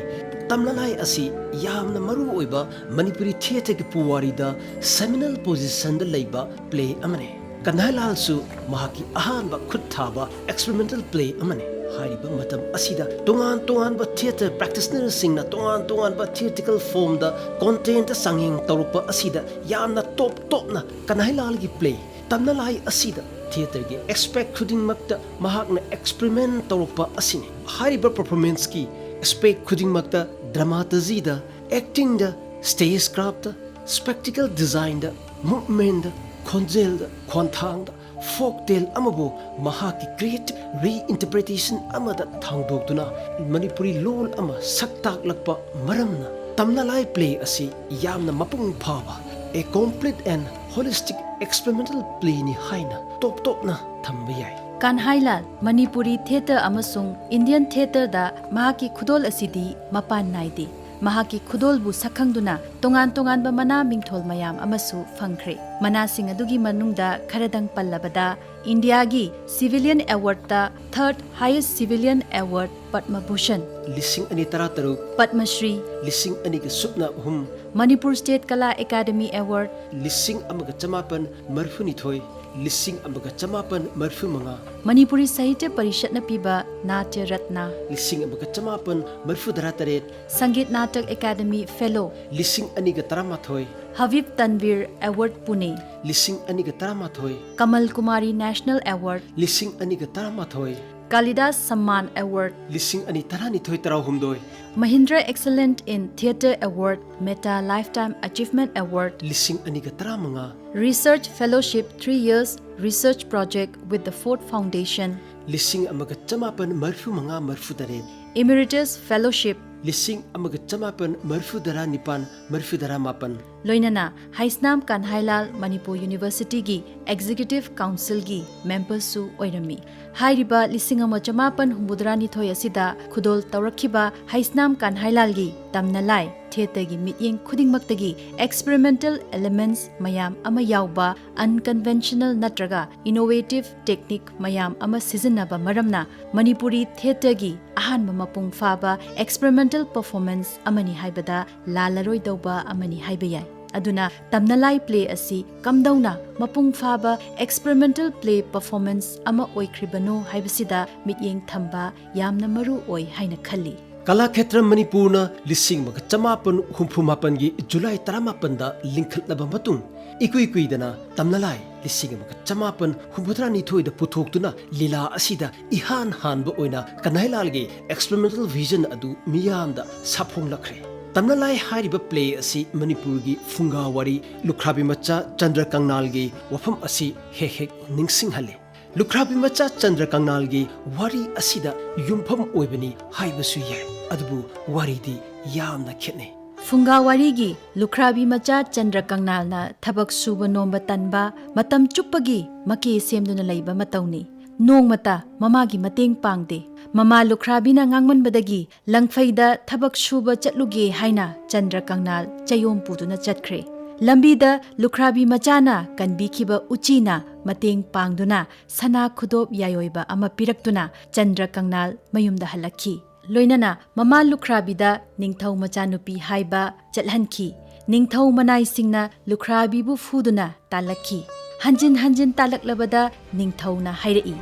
ꯇꯝꯅꯂꯥꯏ ꯑꯁꯤ ꯌꯥꯝꯅ ꯃꯔꯨ ꯑꯣꯏꯕ ꯃꯅꯤꯄꯨꯔꯤ ꯊꯤꯌꯦꯇꯔꯒꯤ ꯄꯨꯋꯥꯔꯤꯗ ꯁꯦꯃꯤꯅꯦꯜ ꯄꯣꯖꯤꯁꯟꯗ ꯂꯩꯕ ꯄ꯭ꯂꯦ ꯑꯃꯅꯤ꯫ ꯀꯅꯥꯏꯂꯥꯜꯁꯨ ꯃꯍꯥꯛꯀꯤ ꯑꯍꯥꯟꯕ ꯈꯨꯠ ꯊꯥꯕ ꯑꯦꯛꯁꯄꯦꯔꯤꯃꯦꯟꯇꯦꯜ ꯄ꯭ꯂꯦ ꯑꯃꯅꯤ꯫ ꯍꯥꯏꯔꯤꯕ ꯃꯇꯝ ꯑꯁꯤꯗ ꯇꯣꯉꯥꯟ ꯇꯣꯉꯥꯟꯕ ꯊꯤꯌꯦꯇꯔ ꯄ꯭ꯔꯦꯛꯇꯤꯁꯅꯔꯁꯤꯡꯅ ꯇꯣꯉꯥꯟ ꯇꯣꯉꯥꯟꯕ ꯊꯤꯌꯦꯇ꯭ꯔꯤꯀꯦꯜ ꯐꯣꯔꯝꯗ ꯀꯣꯟꯇꯦꯟꯠꯇ ꯆꯥꯡꯌꯦꯡ ꯇꯧꯔꯛꯄ ꯑꯁꯤꯗ ꯌꯥꯝꯅ ꯇꯣꯞ ꯇꯣꯞꯅ ꯀꯅꯥꯏꯂꯥꯜꯒꯤ ꯄ꯭ꯂꯦ ꯇꯝꯅꯂꯥꯏ ꯑꯁꯤꯗ ꯊꯤꯌꯦꯇꯔꯒꯤ ꯑꯦꯁꯄꯦꯛ ꯈꯨꯗꯤꯡꯃꯛꯇ ꯃꯍꯥꯛꯅ ꯑꯦꯛꯁꯄꯦꯔꯤꯃꯦꯟ ꯇꯧꯔꯛꯄ ꯑꯁꯤꯅꯤ꯫ ꯍꯥꯏꯔꯤꯕ ꯄꯔꯐꯣꯔꯃꯦꯟꯁꯀꯤ ꯑꯦꯁꯄꯦꯛ ꯈꯨꯗꯤꯡꯃꯛꯇ, ꯗ꯭ꯔꯃꯥꯇꯖꯤꯗ, ꯑꯦꯛꯇꯤꯡꯗ, ꯁ꯭ꯇꯦꯖ ꯀ꯭ꯔꯥꯐꯇ, ꯁ꯭ꯄꯦꯛꯇꯤꯀꯦꯜ ꯗꯤꯖꯥꯏꯟꯗ, ꯃꯨꯚꯃꯦꯟꯗ, ꯈꯣꯟꯖꯦꯜꯗ, ꯈꯣꯟꯊꯥꯡꯗ, ꯐꯣꯛ ꯇꯦꯜ ꯑꯃꯕꯨ ꯃꯍꯥꯛꯀꯤ ꯀ꯭ꯔꯤꯌꯦꯇꯤꯚ ꯔꯤꯏꯟꯇꯔꯄ꯭ꯔꯤꯇꯦꯁꯟ ꯑꯃꯗ ꯊꯥꯡꯗꯣꯛꯇꯨꯅ ꯃꯅꯤꯄꯨꯔꯤ ꯂꯣꯜ ꯑꯃ ꯁꯛ ꯇꯥꯛꯂꯛꯄ ꯃꯔꯝꯅ ꯇꯝꯅꯂꯥꯏ ꯄ꯭ꯂꯦ ꯑꯁꯤ ꯌꯥꯝꯅ ꯃꯄꯨꯡ ꯐꯥꯕ, a complete and holistic experimental playꯅꯤ ꯍꯥꯏꯅ ꯇꯣꯞ ꯇꯣꯞꯅ ꯊꯝꯕ ꯌꯥꯏ꯫ ꯀꯥꯟꯍꯥꯏꯂꯥꯜ ꯃꯅꯤꯄꯨꯔꯤ ꯊꯤꯌꯦꯇꯔ ꯑꯃꯁꯨꯡ ꯏꯟꯗꯤꯌꯟ ꯊꯤꯌꯦꯇꯔꯗ ꯃꯍꯥꯛꯀꯤ ꯈꯨꯗꯣꯜ ꯑꯁꯤꯗꯤ ꯃꯄꯥꯟ ꯅꯥꯏꯗꯦ꯫ ꯃꯍꯥꯛꯀꯤ ꯈꯨꯗꯣꯜꯕꯨ ꯁꯛꯈꯪꯗꯨꯅ ꯇꯣꯉꯥꯟ ꯇꯣꯉꯥꯟꯕ ꯃꯅꯥ ꯃꯤꯡꯊꯣꯜ ꯃꯌꯥꯝ ꯑꯃꯁꯨ ꯐꯪꯈ꯭ꯔꯦ꯫ ꯃꯅꯥꯁꯤꯡ ꯑꯗꯨꯒꯤ ꯃꯅꯨꯡꯗ ꯈꯔꯗꯪ ꯄꯜꯂꯕꯗ, ꯏꯟꯗꯤꯌꯥꯒꯤ ꯁꯤꯚꯤꯂꯤꯌꯟ ꯑꯦꯋꯥꯔꯗꯇ third highest civilian award Padma Bhushan, ꯂꯤꯁꯤꯡ ꯑꯅꯤ ꯇꯔꯥꯇꯔꯨꯛ, ꯄꯗꯃ ꯁ꯭ꯔꯤ, ꯂꯤꯁꯤꯡ ꯑꯅꯤꯒ ꯁꯨꯞꯅ ꯑꯍꯨꯝ, Manipur state Kala academy award, ꯂꯤꯁꯤꯡ ꯑꯃꯒ ꯆꯃꯥꯄꯟ ꯃꯔꯤꯐꯨꯅꯤꯊꯣꯏ, ꯂꯤꯁꯤꯡ ꯑꯃꯒ ꯆꯃꯥꯄꯟ ꯃꯔꯤꯐꯨ ꯃꯉꯥ, ꯃꯅꯤꯄꯨꯔꯤ ꯁꯥꯍꯤꯇ꯭ꯌ ꯄꯔꯤꯁꯠꯅ ꯄꯤꯕ ꯅꯥꯇ꯭ꯌ ꯔꯠꯅ, ꯂꯤꯁꯤꯡ ꯑꯃꯒ ꯆꯃꯥꯄꯟ ꯃꯔꯤꯐꯨ ꯇꯔꯥꯇꯔꯦꯠ, ꯁꯪꯒꯤꯠ ꯅꯥꯇꯛ ꯑꯦꯀꯥꯗꯃꯤ ꯐꯦꯂꯣ, ꯂꯤꯁꯤꯡ ꯑꯅꯤꯒ ꯇꯔꯥꯃꯥꯊꯣꯏ, ꯍꯕꯤꯕ ꯇꯟꯕꯤꯔ ꯑꯦꯋꯥꯔꯗ ꯄꯨꯅꯦ, ꯂꯤꯁꯤꯡ ꯑꯅꯤꯒ ꯇꯔꯥꯃꯥꯊꯣꯏ, ꯀꯃꯜ ꯀꯨꯃꯥꯔꯤ ꯅꯦꯁꯅꯦꯜ ꯑꯦꯋꯥꯔꯗ, ꯂꯤꯁꯤꯡ ꯑꯅꯤꯒ ꯇꯔꯥꯃꯥꯊꯣꯏ, ꯀꯥꯂꯤꯗꯥꯁ ꯁꯝꯃꯥꯟ ꯑꯦꯋꯥꯔꯗ, ꯂꯤꯁꯤꯡ ꯑꯅꯤ ꯇꯔꯥꯅꯤꯊꯣꯏ ꯇꯔꯥꯍꯨꯝꯗꯣꯏ, Mahindra excellent in theatre award, META lifetime achievement award, ꯂꯤꯁꯤꯡ ꯑꯅꯤꯒ ꯇꯔꯥꯃꯉꯥ, Research Fellowship three years Research Project with the Ford Foundation, ꯂꯤꯁꯤꯡ ꯑꯃꯒ ꯆꯃꯥꯄꯟ ꯃꯔꯤꯐꯨ ꯃꯉꯥ ꯃꯔꯤꯐꯨ ꯇꯔꯦꯠ, Emeritus Fellowship, ꯂꯤꯁꯤꯡ ꯑꯃꯒ ꯆꯃꯥꯄꯟ ꯃꯔꯤꯐꯨ ꯇꯔꯥ ꯅꯤꯄꯥꯟ ꯃꯔꯤꯐꯨ ꯇꯔꯥ ꯃꯥꯄꯟ, ꯂꯣꯏꯅꯅ ꯍꯩꯁꯅꯥꯝ ꯀꯥꯟꯍꯥꯏꯂꯥꯜ ꯃꯅꯤꯄꯨꯔ ꯌꯨꯅꯤꯚꯔꯁꯤꯇꯤꯒꯤ ꯑꯦꯛꯖꯤꯀ꯭ꯌꯨꯇꯤꯚ ꯀꯥꯎꯟꯁꯤꯜꯒꯤ ꯃꯦꯝꯕꯔꯁꯨ ꯑꯣꯏꯔꯝꯃꯤ꯫ ꯍꯥꯏꯔꯤꯕ ꯂꯤꯁꯤꯡ ꯑꯃ ꯆꯃꯥꯄꯟ ꯍꯨꯝꯐꯨꯇꯔꯥꯅꯤꯊꯣꯏ ꯑꯁꯤꯗ ꯈꯨꯗꯣꯜ ꯇꯧꯔꯛꯈꯤꯕ ꯍꯩꯁꯅꯥꯝ ꯀꯥꯟꯍꯥꯏꯂꯥꯜꯒꯤ ꯇꯝꯅꯂꯥꯏ ꯊꯤꯌꯦꯇꯔꯒꯤ ꯃꯤꯠꯌꯦꯡ ꯈꯨꯗꯤꯡꯃꯛꯇꯒꯤ experimental elements ꯃꯌꯥꯝ ꯑꯃ ꯌꯥꯎꯕ, unconventional ꯅꯠꯇ꯭ꯔꯒ innovative technique ꯃꯌꯥꯝ ꯑꯃ ꯁꯤꯖꯤꯟꯅꯕ ꯃꯔꯝꯅ ꯃꯅꯤꯄꯨꯔꯤ ꯊꯤꯌꯦꯇꯔꯒꯤ ꯑꯍꯥꯟꯕ ꯃꯄꯨꯡ ꯐꯥꯕ experimental performance ꯑꯃꯅꯤ ꯍꯥꯏꯕꯗ ꯂꯥꯜꯂꯔꯣꯏꯗꯧꯕ ꯑꯃꯅꯤ ꯍꯥꯏꯕ ꯌꯥꯏ꯫ ꯑꯗꯨꯅ ꯇꯝꯅꯂꯥꯏ ꯄ꯭ꯂꯦ ꯑꯁꯤ ꯀꯝꯗꯧꯅ ꯃꯄꯨꯡ ꯐꯥꯕ experimental play performance ꯑꯃ ꯑꯣꯏꯈ꯭ꯔꯤꯕꯅꯣ ꯍꯥꯏꯕꯁꯤꯗ ꯃꯤꯠꯌꯦꯡ ꯊꯝꯕ ꯌꯥꯝꯅ ꯃꯔꯨ ꯑꯣꯏ ꯍꯥꯏꯅ ꯈꯜꯂꯤ꯫ ꯀꯂꯥꯈꯦꯇ꯭ꯔ ꯃꯅꯤꯄꯨꯔꯅ ꯂꯤꯁꯤꯡ ꯑꯃꯒ ꯆꯃꯥꯄꯟ ꯍꯨꯝꯐꯨ ꯃꯥꯄꯟꯒꯤ ꯖꯨꯂꯥꯏ ꯇꯔꯥꯃꯥꯄꯟꯗ ꯂꯤꯡꯈꯠꯂꯕ ꯃꯇꯨꯡ, ꯏꯀꯨꯏ ꯀꯨꯏꯗꯅ ꯇꯝꯅꯂꯥꯏ ꯂꯤꯁꯤꯡ ꯑꯃꯒ ꯆꯃꯥꯄꯟ ꯍꯨꯝꯐꯨꯇꯔꯥꯅꯤꯊꯣꯏꯗ ꯄꯨꯊꯣꯛꯇꯨꯅ ꯂꯤꯂꯥ ꯑꯁꯤꯗ ꯏꯍꯥꯟ ꯍꯥꯟꯕ ꯑꯣꯏꯅ ꯀꯟꯍꯥꯏꯂꯥꯜꯒꯤ experimental vision ꯑꯗꯨ ꯃꯤꯌꯥꯝꯗ ꯁꯥꯐꯣꯡꯂꯛꯈ꯭ꯔꯦ꯫ ꯇꯝꯅꯂꯥꯏ ꯍꯥꯏꯔꯤꯕ ꯄ꯭ꯂꯦ ꯑꯁꯤ ꯃꯅꯤꯄꯨꯔꯒꯤ ꯐꯨꯡꯒꯥ ꯋꯥꯔꯤ ꯂꯨꯈ꯭ꯔꯥꯕꯤ ꯃꯆꯥ ꯆꯟꯗ꯭ꯔ ꯀꯪꯅꯥꯜꯒꯤ ꯋꯥꯐꯝ ꯑꯁꯤ ꯍꯦꯛ ꯍꯦꯛ ꯅꯤꯡꯁꯤꯡꯍꯜꯂꯤ꯫ ꯂꯨꯈ꯭ꯔꯥꯕꯤ ꯃꯆꯥ ꯆꯟꯗ꯭ꯔ ꯀꯪꯅꯥꯜꯒꯤ ꯋꯥꯔꯤ ꯑꯁꯤꯗ ꯌꯨꯝꯐꯝ ꯑꯣꯏꯕꯅꯤ ꯍꯥꯏꯕꯁꯨ ꯌꯥꯏ, ꯑꯗꯨꯕꯨ ꯋꯥꯔꯤꯗꯤ ꯌꯥꯝꯅ ꯈꯦꯠꯅꯩ꯫ ꯐꯨꯡꯒꯥ ꯋꯥꯔꯤꯒꯤ ꯂꯨꯈ꯭ꯔꯥꯕꯤ ꯃꯆꯥ ꯆꯟꯗ꯭ꯔ ꯀꯪꯅꯥꯜꯅ ꯊꯕꯛ ꯁꯨꯕ ꯅꯣꯝꯕ ꯇꯟꯕ, ꯃꯇꯝ ꯆꯨꯞꯄꯒꯤ ꯃꯀꯦ ꯁꯦꯝꯗꯨꯅ ꯂꯩꯕ ꯃꯇꯧꯅꯤ꯫ ꯅꯣꯡꯃꯇ ꯃꯃꯥꯒꯤ ꯃꯇꯦꯡ ꯄꯥꯡꯗꯦ꯫ ꯃꯃꯥ ꯂꯨꯈ꯭ꯔꯥꯕꯤꯅ ꯉꯥꯡꯃꯟꯕꯗꯒꯤ ꯂꯪꯐꯩꯗ ꯊꯕꯛ ꯁꯨꯕ ꯆꯠꯂꯨꯒꯦ ꯍꯥꯏꯅ ꯆꯟꯗ꯭ꯔ ꯀꯪꯅꯥꯜ ꯆꯌꯣꯝ ꯄꯨꯗꯨꯅ ꯆꯠꯈ꯭ꯔꯦ꯫ ꯂꯝꯕꯤꯗ ꯂꯨꯈ꯭ꯔꯥꯕꯤ ꯃꯆꯥꯅ ꯀꯟꯕꯤꯈꯤꯕ ꯎꯆꯤꯅ ꯃꯇꯦꯡ ꯄꯥꯡꯗꯨꯅ ꯁꯅꯥ ꯈꯨꯗꯣꯞ ꯌꯥꯏꯑꯣꯏꯕ ꯑꯃ ꯄꯤꯔꯛꯇꯨꯅ ꯆꯟꯗ꯭ꯔ ꯀꯪꯅꯥꯜ ꯃꯌꯨꯝꯗ ꯍꯜꯂꯛꯈꯤ꯫ ꯂꯣꯏꯅꯅ ꯃꯃꯥ ꯂꯨꯈ꯭ꯔꯥꯕꯤꯗ ꯅꯤꯡꯊꯧ ꯃꯆꯥꯅꯨꯄꯤ ꯍꯥꯏꯕ ꯆꯠꯍꯟꯈꯤ꯫ ꯅꯤꯡꯊꯧ ꯃꯅꯥꯏꯁꯤꯡꯅ ꯂꯨꯈ꯭ꯔꯥꯕꯤꯕꯨ ꯐꯨꯗꯨꯅ ꯇꯥꯜꯂꯛꯈꯤ꯫ ꯍꯟꯖꯤꯟ ꯍꯟꯖꯤꯟ ꯇꯥꯜꯂꯛꯂꯕꯗ ꯅꯤꯡꯊꯧꯅ ꯍꯥꯏꯔꯛꯏ,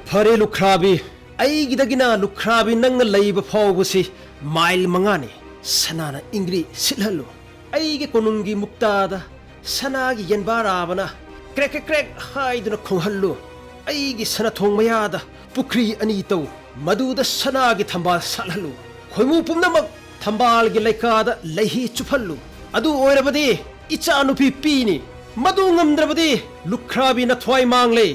"ꯐꯔꯦ ꯂꯨꯈ꯭ꯔꯥꯕꯤ, ꯑꯩꯒꯤꯗꯒꯤꯅ ꯂꯨꯈ꯭ꯔꯥꯕꯤ ꯅꯪꯅ ꯂꯩꯕ ꯐꯥꯎꯕꯁꯤ ꯃꯥꯏꯜ ꯃꯉꯥꯅꯤ꯫ ꯁꯅꯥꯅ ꯏꯪꯒ꯭ꯔꯤ ꯁꯤꯠꯍꯜꯂꯨ꯫ ꯑꯩꯒꯤ ꯀꯣꯅꯨꯡꯒꯤ ꯃꯨꯛꯇꯥꯗ ꯁꯅꯥꯒꯤ ꯌꯦꯟꯕꯥꯔꯥꯕꯅ ꯀ꯭ꯔꯦꯛ ꯀ꯭ꯔꯦꯛ ꯀ꯭ꯔꯦꯛ ꯍꯥꯏꯗꯨꯅ ꯈꯣꯡꯍꯜꯂꯨ꯫ ꯑꯩꯒꯤ ꯁꯅꯥꯊꯣꯡ ꯃꯌꯥꯗ ꯄꯨꯈ꯭ꯔꯤ ꯑꯅꯤ ꯇꯧ, ꯃꯗꯨꯗ ꯁꯅꯥꯒꯤ ꯊꯝꯕꯥꯜ ꯁꯥꯠꯍꯜꯂꯨ꯫ ꯈꯣꯏꯃꯨ ꯄꯨꯝꯅꯃꯛ ꯊꯝꯕꯥꯜꯒꯤ ꯂꯩꯀꯥꯗ ꯂꯩꯍꯤ ꯆꯨꯞꯍꯜꯂꯨ꯫ ꯑꯗꯨ ꯑꯣꯏꯔꯕꯗꯤ ꯏꯆꯥꯅꯨꯄꯤ ꯄꯤꯅꯤ꯫ ꯃꯗꯨ ꯉꯝꯗ꯭ꯔꯕꯗꯤ ꯂꯨꯈ꯭ꯔꯥꯕꯤ ꯅꯊ꯭ꯋꯥꯏ ꯃꯥꯡꯂꯦ꯫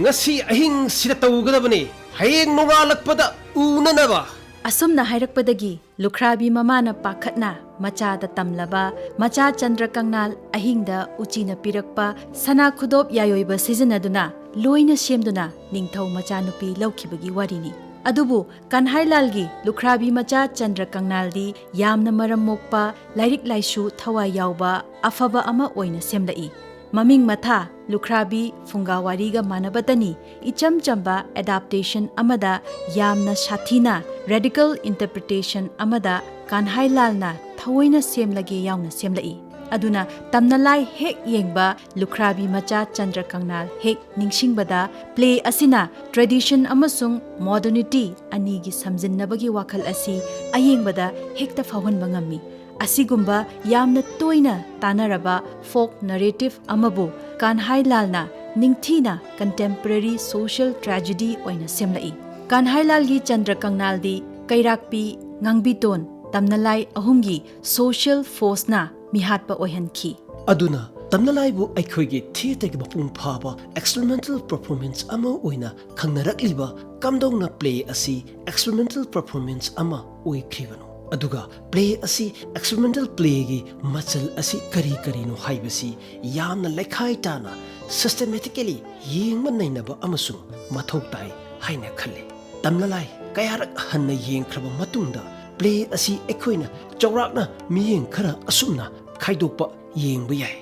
ꯉꯁꯤ ꯑꯍꯤꯡꯁꯤꯗ ꯇꯧꯒꯗꯕꯅꯤ꯫ ꯍꯌꯦꯡ ꯅꯣꯡꯉꯥꯜꯂꯛꯄꯗ ꯎꯅꯅꯕ"꯫ ꯑꯁꯨꯝꯅ ꯍꯥꯏꯔꯛꯄꯗꯒꯤ ꯂꯨꯈ꯭ꯔꯥꯕꯤ ꯃꯃꯥꯅ ꯄꯥꯈꯠꯅ ꯃꯆꯥꯗ ꯇꯝꯂꯕ ꯃꯆꯥ ꯆꯟꯗ꯭ꯔ ꯀꯪꯅꯥꯜ ꯑꯍꯤꯡꯗ ꯎꯆꯤꯅ ꯄꯤꯔꯛꯄ ꯁꯅꯥ ꯈꯨꯗꯣꯞ ꯌꯥꯏꯑꯣꯏꯕ ꯁꯤꯖꯤꯟꯅꯗꯨꯅ ꯂꯣꯏꯅ ꯁꯦꯝꯗꯨꯅ ꯅꯤꯡꯊꯧ ꯃꯆꯥꯅꯨꯄꯤ ꯂꯧꯈꯤꯕꯒꯤ ꯋꯥꯔꯤꯅꯤ꯫ ꯑꯗꯨꯕꯨ ꯀꯟꯍꯥꯏꯂꯥꯜꯒꯤ ꯂꯨꯈ꯭ꯔꯥꯕꯤ ꯃꯆꯥ ꯆꯟꯗ꯭ꯔ ꯀꯪꯅꯥꯜꯗꯤ ꯌꯥꯝꯅ ꯃꯔꯝ ꯃꯣꯛꯄ, ꯂꯥꯏꯔꯤꯛ ꯂꯥꯏꯁꯨ ꯊꯋꯥꯏ ꯌꯥꯎꯕ ꯑꯐꯕ ꯑꯃ ꯑꯣꯏꯅ ꯁꯦꯝꯂꯛꯏ꯫ ꯃꯃꯤꯡ ꯃꯊꯥ ꯂꯨꯈ꯭ꯔꯥꯕꯤ ꯐꯨꯡꯒꯥ ꯋꯥꯔꯤꯒ ꯃꯥꯟꯅꯕꯇꯅꯤ, ꯏꯆꯝ ꯆꯝꯕ adaptation ꯑꯃꯗ ꯌꯥꯝꯅ ꯁꯥꯊꯤꯅ radical interpretation ꯑꯃꯗ ꯀꯥꯟꯍꯥꯏꯂꯥꯜꯅ ꯊꯑꯣꯏꯅ ꯁꯦꯝꯂꯒꯦ ꯌꯥꯎꯅ ꯁꯦꯝꯂꯛꯏ꯫ ꯑꯗꯨꯅ ꯇꯝꯅꯂꯥꯏ ꯍꯦꯛ ꯌꯦꯡꯕ ꯂꯨꯈ꯭ꯔꯥꯕꯤ ꯃꯆꯥ ꯆꯟꯗ꯭ꯔ ꯀꯪꯅꯥꯜ ꯍꯦꯛ ꯅꯤꯡꯁꯤꯡꯕꯗ play ꯑꯁꯤꯅ tradition ꯑꯃꯁꯨꯡ modernity ꯑꯅꯤꯒꯤ ꯁꯝꯖꯤꯟꯅꯕꯒꯤ ꯋꯥꯈꯜ ꯑꯁꯤ ꯑꯌꯦꯡꯕꯗ ꯍꯦꯛꯇ ꯐꯥꯎꯍꯟꯕ ꯉꯝꯃꯤ꯫ ꯑꯁꯤꯒꯨꯝꯕ ꯌꯥꯝꯅ ꯇꯣꯏꯅ ꯇꯥꯅꯔꯕ folk narrative ꯑꯃꯕꯨ ꯀꯥꯟꯍꯥꯏꯂꯥꯜꯅ ꯅꯤꯡꯊꯤꯅ contemporary social tragedy ꯑꯣꯏꯅ ꯁꯦꯝꯂꯛꯏ꯫ ꯀꯥꯟꯍꯥꯏꯂꯥꯜꯒꯤ ꯆꯟꯗ꯭ꯔ ꯀꯪꯅꯥꯜꯗꯤ ꯀꯩꯔꯥꯛꯄꯤ, ꯉꯥꯡꯕꯤꯇꯣꯟ, ꯇꯝꯅꯂꯥꯏ ꯑꯍꯨꯝꯒꯤ social forceꯅ ꯃꯤꯍꯥꯠꯄ ꯑꯣꯏꯍꯟꯈꯤ꯫ ꯑꯗꯨꯅ ꯇꯝꯅꯂꯥꯏꯕꯨ ꯑꯩꯈꯣꯏꯒꯤ theatreꯒꯤ ꯃꯄꯨꯡ ꯐꯥꯕ experimental performance ꯑꯃ ꯑꯣꯏꯅ ꯈꯪꯅꯔꯛꯂꯤꯕ ꯀꯝꯗꯧꯅ play ꯑꯁꯤ experimental performance ꯑꯃ ꯑꯣꯏꯈ꯭ꯔꯤꯕꯅꯣ? ꯑꯗꯨꯒ ꯄ꯭ꯂꯦ ꯑꯁꯤ ꯑꯦꯛꯁꯄꯦꯔꯤꯃꯦꯟꯇꯦꯜ ꯄ꯭ꯂꯦꯒꯤ ꯃꯆꯜ ꯑꯁꯤ ꯀꯔꯤ ꯀꯔꯤꯅꯣ ꯍꯥꯏꯕꯁꯤ ꯌꯥꯝꯅ ꯂꯩꯈꯥꯏ ꯇꯥꯅ, ꯁꯤꯁꯇꯦꯃꯦꯇꯤꯀꯦꯂꯤ ꯌꯦꯡꯕ ꯅꯩꯅꯕ ꯑꯃꯁꯨꯡ ꯃꯊꯧ ꯇꯥꯏ ꯍꯥꯏꯅ ꯈꯜꯂꯤ꯫ ꯇꯝꯅꯂꯥꯏ ꯀꯌꯥꯔꯛ ꯍꯟꯅ ꯌꯦꯡꯈ꯭ꯔꯕ ꯃꯇꯨꯡꯗ ꯄ꯭ꯂꯦ ꯑꯁꯤ ꯑꯩꯈꯣꯏꯅ ꯆꯥꯎꯔꯥꯛꯅ ꯃꯤꯠꯌꯦꯡ ꯈꯔ ꯑꯁꯨꯝꯅ ꯈꯥꯏꯗꯣꯛꯄ ꯌꯦꯡꯕ ꯌꯥꯏ꯫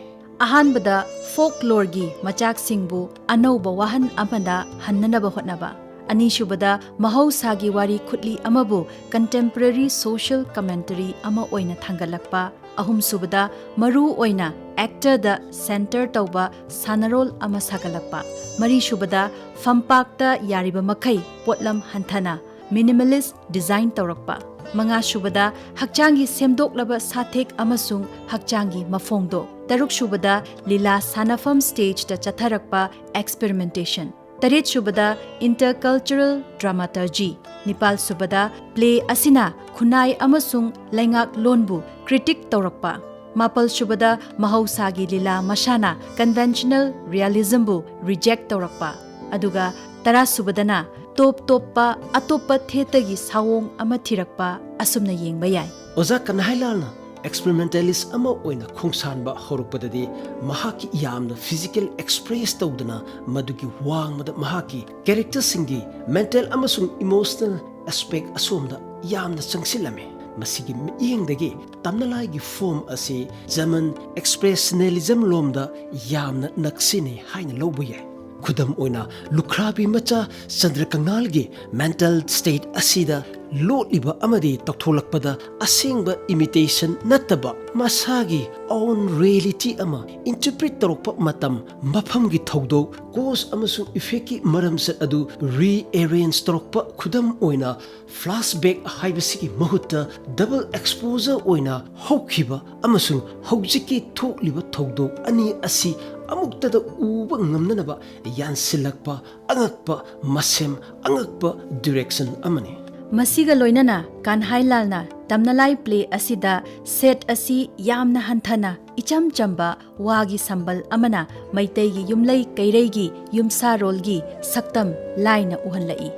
ꯑꯍꯥꯟꯕꯗ, ꯐꯣꯛꯂꯣꯔꯒꯤ ꯃꯆꯥꯛꯁꯤꯡꯕꯨ ꯑꯅꯧꯕ ꯋꯥꯍꯟ ꯑꯃꯗ ꯍꯟꯅꯅꯕ ꯍꯣꯠꯅꯕ꯫ ꯑꯅꯤꯁꯨꯕꯗ, ꯃꯍꯧꯁꯥꯒꯤ ꯋꯥꯔꯤ ꯈꯨꯠꯂꯤ ꯑꯃꯕꯨ ꯀꯟꯇꯦꯝꯄꯔꯦꯔꯤ ꯁꯣꯁꯤꯌꯦꯜ ꯀꯃꯦꯟꯇꯔꯤ ꯑꯃ ꯑꯣꯏꯅ ꯊꯥꯡꯒꯠꯂꯛꯄ꯫ ꯑꯍꯨꯝꯁꯨꯕꯗ, ꯃꯔꯨ ꯑꯣꯏꯅ ꯑꯦꯛꯇꯔꯗ ꯁꯦꯟꯇꯔ ꯇꯧꯕ ꯁꯥꯟꯅꯔꯣꯜ ꯑꯃ ꯁꯥꯒꯠꯂꯛꯄ꯫ ꯃꯔꯤꯁꯨꯕꯗ, ꯐꯝꯄꯥꯛꯇ ꯌꯥꯔꯤꯕ ꯃꯈꯩ ꯄꯣꯠꯂꯝ ꯍꯟꯊꯅ ꯃꯤꯅꯤꯃꯦꯂꯤꯁ ꯗꯤꯖꯥꯏꯟ ꯇꯧꯔꯛꯄ꯫ ꯃꯉꯥꯁꯨꯕꯗ, ꯍꯛꯆꯥꯡꯒꯤ ꯁꯦꯝꯗꯣꯛꯂꯕ ꯁꯥꯊꯦꯛ ꯑꯃꯁꯨꯡ ꯍꯛꯆꯥꯡꯒꯤ ꯃꯐꯣꯡꯗꯣ꯫ ꯇꯔꯨꯛꯁꯨꯕꯗ, ꯂꯤꯂꯥ ꯁꯥꯟꯅꯐꯝ ꯁ꯭ꯇꯦꯖꯇ ꯆꯠꯊꯔꯛꯄ ꯑꯦꯛꯁꯄꯦꯔꯤꯃꯦꯟꯇꯦꯁꯟ꯫ ꯇꯔꯦꯠꯁꯨꯕꯗ, ꯏꯟꯇꯔꯀꯜꯆꯔꯦꯜ ꯗ꯭ꯔꯥꯃꯥꯇꯔꯖꯤ꯫ ꯅꯤꯄꯥꯜꯁꯨꯕꯗ, ꯄ꯭ꯂꯦ ꯑꯁꯤꯅ ꯈꯨꯟꯅꯥꯏ ꯑꯃꯁꯨꯡ ꯂꯩꯉꯥꯛꯂꯣꯟꯕꯨ ꯀ꯭ꯔꯤꯇꯤꯛ ꯇꯧꯔꯛꯄ꯫ ꯃꯥꯄꯜꯁꯨꯕꯗ, ꯃꯍꯧꯁꯥꯒꯤ ꯂꯤꯂꯥ ꯃꯁꯥꯅ ꯀꯟꯚꯦꯟꯁꯅꯦꯜ ꯔꯤꯌꯦꯂꯤꯖꯝꯕꯨ ꯔꯤꯖꯦꯛ ꯇꯧꯔꯛꯄ꯫ ꯑꯗꯨꯒ ꯇꯔꯥꯁꯨꯕꯗꯅ, ꯇꯣꯞ ꯇꯣꯞꯄ ꯑꯇꯣꯞꯄ ꯊꯦꯇꯒꯤ ꯁꯥꯑꯣꯡ ꯑꯃ ꯊꯤꯔꯛꯄ ꯑꯁꯨꯝꯅ ꯌꯦꯡꯕ ꯌꯥꯏ꯫ ꯑꯣꯖꯥ ꯀꯟꯍꯥꯏꯂꯥꯜꯅ ꯑꯦꯛꯁꯄꯦꯔꯤꯃꯦꯟꯇꯦꯂꯤꯁ ꯑꯃ ꯑꯣꯏꯅ ꯈꯣꯡꯁꯥꯟꯕ ꯍꯧꯔꯛꯄꯗꯗꯤ ꯃꯍꯥꯛꯀꯤ ꯌꯥꯝꯅ ꯐꯤꯖꯤꯀꯦꯜ ꯑꯦꯛꯁꯄ꯭ꯔꯦꯁ ꯇꯧꯗꯅ ꯃꯗꯨꯒꯤ ꯋꯥꯡꯃꯗ ꯃꯍꯥꯛꯀꯤ ꯀꯦꯔꯦꯛꯇꯔꯁꯤꯡꯒꯤ ꯃꯦꯟꯇꯦꯜ ꯑꯃꯁꯨꯡ ꯏꯃꯣꯁꯅꯦꯜ ꯑꯦꯁꯄꯦꯛ ꯑꯁꯣꯝꯗ ꯌꯥꯝꯅ ꯆꯪꯁꯤꯜꯂꯝꯃꯤ꯫ ꯃꯁꯤꯒꯤ ꯃꯤꯠꯌꯦꯡꯗꯒꯤ ꯇꯝꯅꯂꯥꯏꯒꯤ ꯐꯣꯝ ꯑꯁꯤ ꯖꯔꯃꯟ ꯑꯦꯛꯁꯄ꯭ꯔꯦꯁꯅꯦꯂꯤꯖꯝ ꯂꯣꯝꯗ ꯌꯥꯝꯅ ꯅꯛꯁꯤꯟꯅꯩ ꯍꯥꯏꯅ ꯂꯧꯕ ꯌꯥꯏ꯫ ꯈꯨꯗꯝ ꯑꯣꯏꯅ, ꯂꯨꯈ꯭ꯔꯥꯕꯤ ꯃꯆꯥ ꯆꯟꯗ꯭ꯔꯀꯉꯥꯜꯒꯤ ꯃꯦꯟꯇꯦꯜ ꯁ꯭ꯇꯦꯠ ꯑꯁꯤꯗ ꯂꯣꯠꯂꯤꯕ ꯑꯃꯗꯤ ꯇꯧꯊꯣꯂꯛꯄꯗ ꯑꯁꯦꯡꯕ ꯏꯃꯤꯇꯦꯁꯟ ꯅꯠꯇꯕ ꯃꯁꯥꯒꯤ ꯑꯣꯟ ꯔꯤꯌꯦꯂꯤꯇꯤ ꯑꯃ ꯏꯟꯇꯔꯄ꯭ꯔꯤꯠ ꯇꯧꯔꯛꯄ ꯃꯇꯝ, ꯃꯐꯝꯒꯤ ꯊꯧꯗꯣꯛ, ꯀꯣꯖ ꯑꯃꯁꯨꯡ ꯏꯐꯦꯛꯀꯤ ꯃꯔꯝꯆꯠ ꯑꯗꯨ ꯔꯤꯑꯦꯔꯦꯟꯖ ꯇꯧꯔꯛꯄ, ꯈꯨꯗꯝ ꯑꯣꯏꯅ, ꯐ꯭ꯂꯥꯁꯕꯦꯛ ꯍꯥꯏꯕꯁꯤꯒꯤ ꯃꯍꯨꯠꯇ ꯗꯕꯜ ꯑꯦꯛꯁꯄꯣꯖꯔ ꯑꯣꯏꯅ ꯍꯧꯈꯤꯕ ꯑꯃꯁꯨꯡ ꯍꯧꯖꯤꯛꯀꯤ ꯊꯣꯛꯂꯤꯕ ꯊꯧꯗꯣꯛ ꯑꯅꯤ ꯑꯁꯤ ꯑꯃꯨꯛꯇꯗ ꯎꯕ ꯉꯝꯅꯅꯕ ꯌꯥꯟꯁꯤꯜꯂꯛꯄ ꯑꯉꯛꯄ ꯃꯁꯦꯝ, ꯑꯉꯛꯄ ꯗꯤꯔꯦꯛꯁꯟ ꯑꯃꯅꯤ꯫ ꯃꯁꯤꯒ ꯂꯣꯏꯅꯅ ꯀꯥꯟꯍꯥꯏꯂꯥꯜꯅ ꯇꯝꯅꯂꯥꯏ ꯄ꯭ꯂꯦ ꯑꯁꯤꯗ ꯁꯦꯠ ꯑꯁꯤ ꯌꯥꯝꯅ ꯍꯟꯊꯅ ꯏꯆꯝ ꯆꯝꯕ ꯋꯥꯒꯤ ꯁꯝꯕꯜ ꯑꯃꯅ ꯃꯩꯇꯩꯒꯤ ꯌꯨꯝꯂꯩ ꯀꯩꯔꯩꯒꯤ ꯌꯨꯝꯁꯥꯔꯣꯜꯒꯤ ꯁꯛꯇꯝ ꯂꯥꯏꯅ ꯎꯍꯜꯂꯛꯏ꯫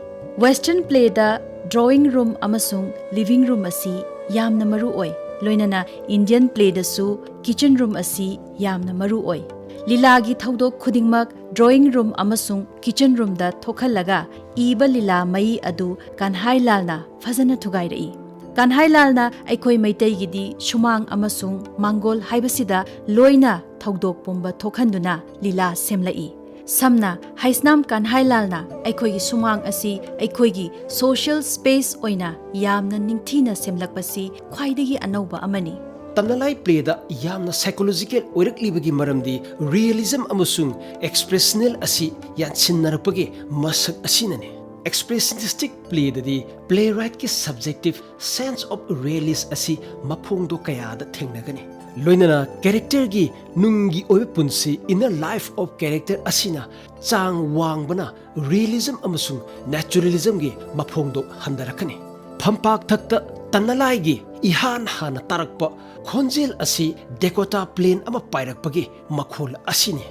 ꯋꯦꯁꯇꯔꯟ ꯄ꯭ꯂꯦꯗ ꯗ꯭ꯔꯣꯌꯤꯡ ꯔꯨꯝ ꯑꯃꯁꯨꯡ ꯂꯤꯚꯤꯡ ꯔꯨꯝ ꯑꯁꯤ ꯌꯥꯝꯅ ꯃꯔꯨ ꯑꯣꯏ꯫ ꯂꯣꯏꯅꯅ Indian playꯗꯁꯨ kitchen room ꯑꯁꯤ ꯌꯥꯝꯅ ꯃꯔꯨ ꯑꯣꯏ꯫ ꯂꯤꯂꯥꯒꯤ ꯊꯧꯗꯣꯛ ꯈꯨꯗꯤꯡꯃꯛ drawing room ꯑꯃꯁꯨꯡ kitchen roomꯗ ꯊꯣꯛꯍꯜꯂꯒ ꯏꯕ ꯂꯤꯂꯥ ꯃꯩ ꯑꯗꯨ ꯀꯟꯍꯥꯏ ꯂꯥꯜꯅ ꯐꯖꯅ ꯊꯨꯒꯥꯏꯔꯛꯏ꯫ ꯀꯟꯍꯥꯏ ꯂꯥꯜꯅ ꯑꯩꯈꯣꯏ ꯃꯩꯇꯩꯒꯤꯗꯤ ꯁꯨꯃꯥꯡ ꯑꯃꯁꯨꯡ ꯃꯥꯡꯒꯣꯜ ꯍꯥꯏꯕꯁꯤꯗ ꯂꯣꯏꯅ ꯊꯧꯗꯣꯛ ꯄꯨꯝꯕ ꯊꯣꯛꯍꯟꯗꯨꯅ ꯂꯤꯂꯥ ꯁꯦꯝꯂꯛꯏ꯫ ꯁꯝꯅ ꯍꯩꯁꯅꯥꯝ ꯀꯟꯍꯥꯏ ꯂꯥꯜꯅ ꯑꯩꯈꯣꯏꯒꯤ ꯁꯨꯃꯥꯡ ꯑꯁꯤ ꯑꯩꯈꯣꯏꯒꯤ social space ꯑꯣꯏꯅ ꯌꯥꯝꯅ ꯅꯤꯡꯊꯤꯅ ꯁꯦꯝꯂꯛꯄꯁꯤ ꯈ꯭ꯋꯥꯏꯗꯒꯤ ꯑꯅꯧꯕ ꯑꯃꯅꯤ꯫ ꯇꯝꯅꯂꯥꯏ playꯗ ꯌꯥꯝꯅ psychological ꯑꯣꯏꯔꯛꯂꯤꯕꯒꯤ ꯃꯔꯝꯗꯤ realism ꯑꯃꯁꯨꯡ expressional ꯑꯁꯤ ꯌꯥꯟꯁꯤꯟꯅꯔꯛꯄꯒꯤ ꯃꯁꯛ ꯑꯁꯤꯅꯅꯤ꯫ Expressionistic playꯗꯗꯤ playwrightꯀꯤ subjective sense of realist ꯑꯁꯤ ꯃꯐꯣꯡꯗꯣ ꯀꯌꯥꯗ ꯊꯦꯡꯅꯒꯅꯤ꯫ ꯂꯣꯏꯅꯅ characterꯒꯤ ꯅꯨꯡꯒꯤ ꯑꯣꯏꯕ ꯄꯨꯟꯁꯤ, inner life of character ꯑꯁꯤꯅ ꯆꯥꯡ ꯋꯥꯡꯕꯅ realism ꯑꯃꯁꯨꯡ naturalismꯒꯤ ꯃꯐꯣꯡꯗꯣ ꯍꯟꯊꯔꯛꯀꯅꯤ꯫ ꯐꯝꯄꯥꯛꯊꯛꯇ ꯇꯅꯂꯥꯏꯒꯤ ꯏꯍꯥꯟ ꯍꯥꯟꯅ ꯇꯥꯔꯛꯄ ꯈꯣꯟꯖꯦꯜ ꯑꯁꯤ Dakota plane ꯑꯃ ꯄꯥꯏꯔꯛꯄꯒꯤ ꯃꯈꯣꯜ ꯑꯁꯤꯅꯤ꯫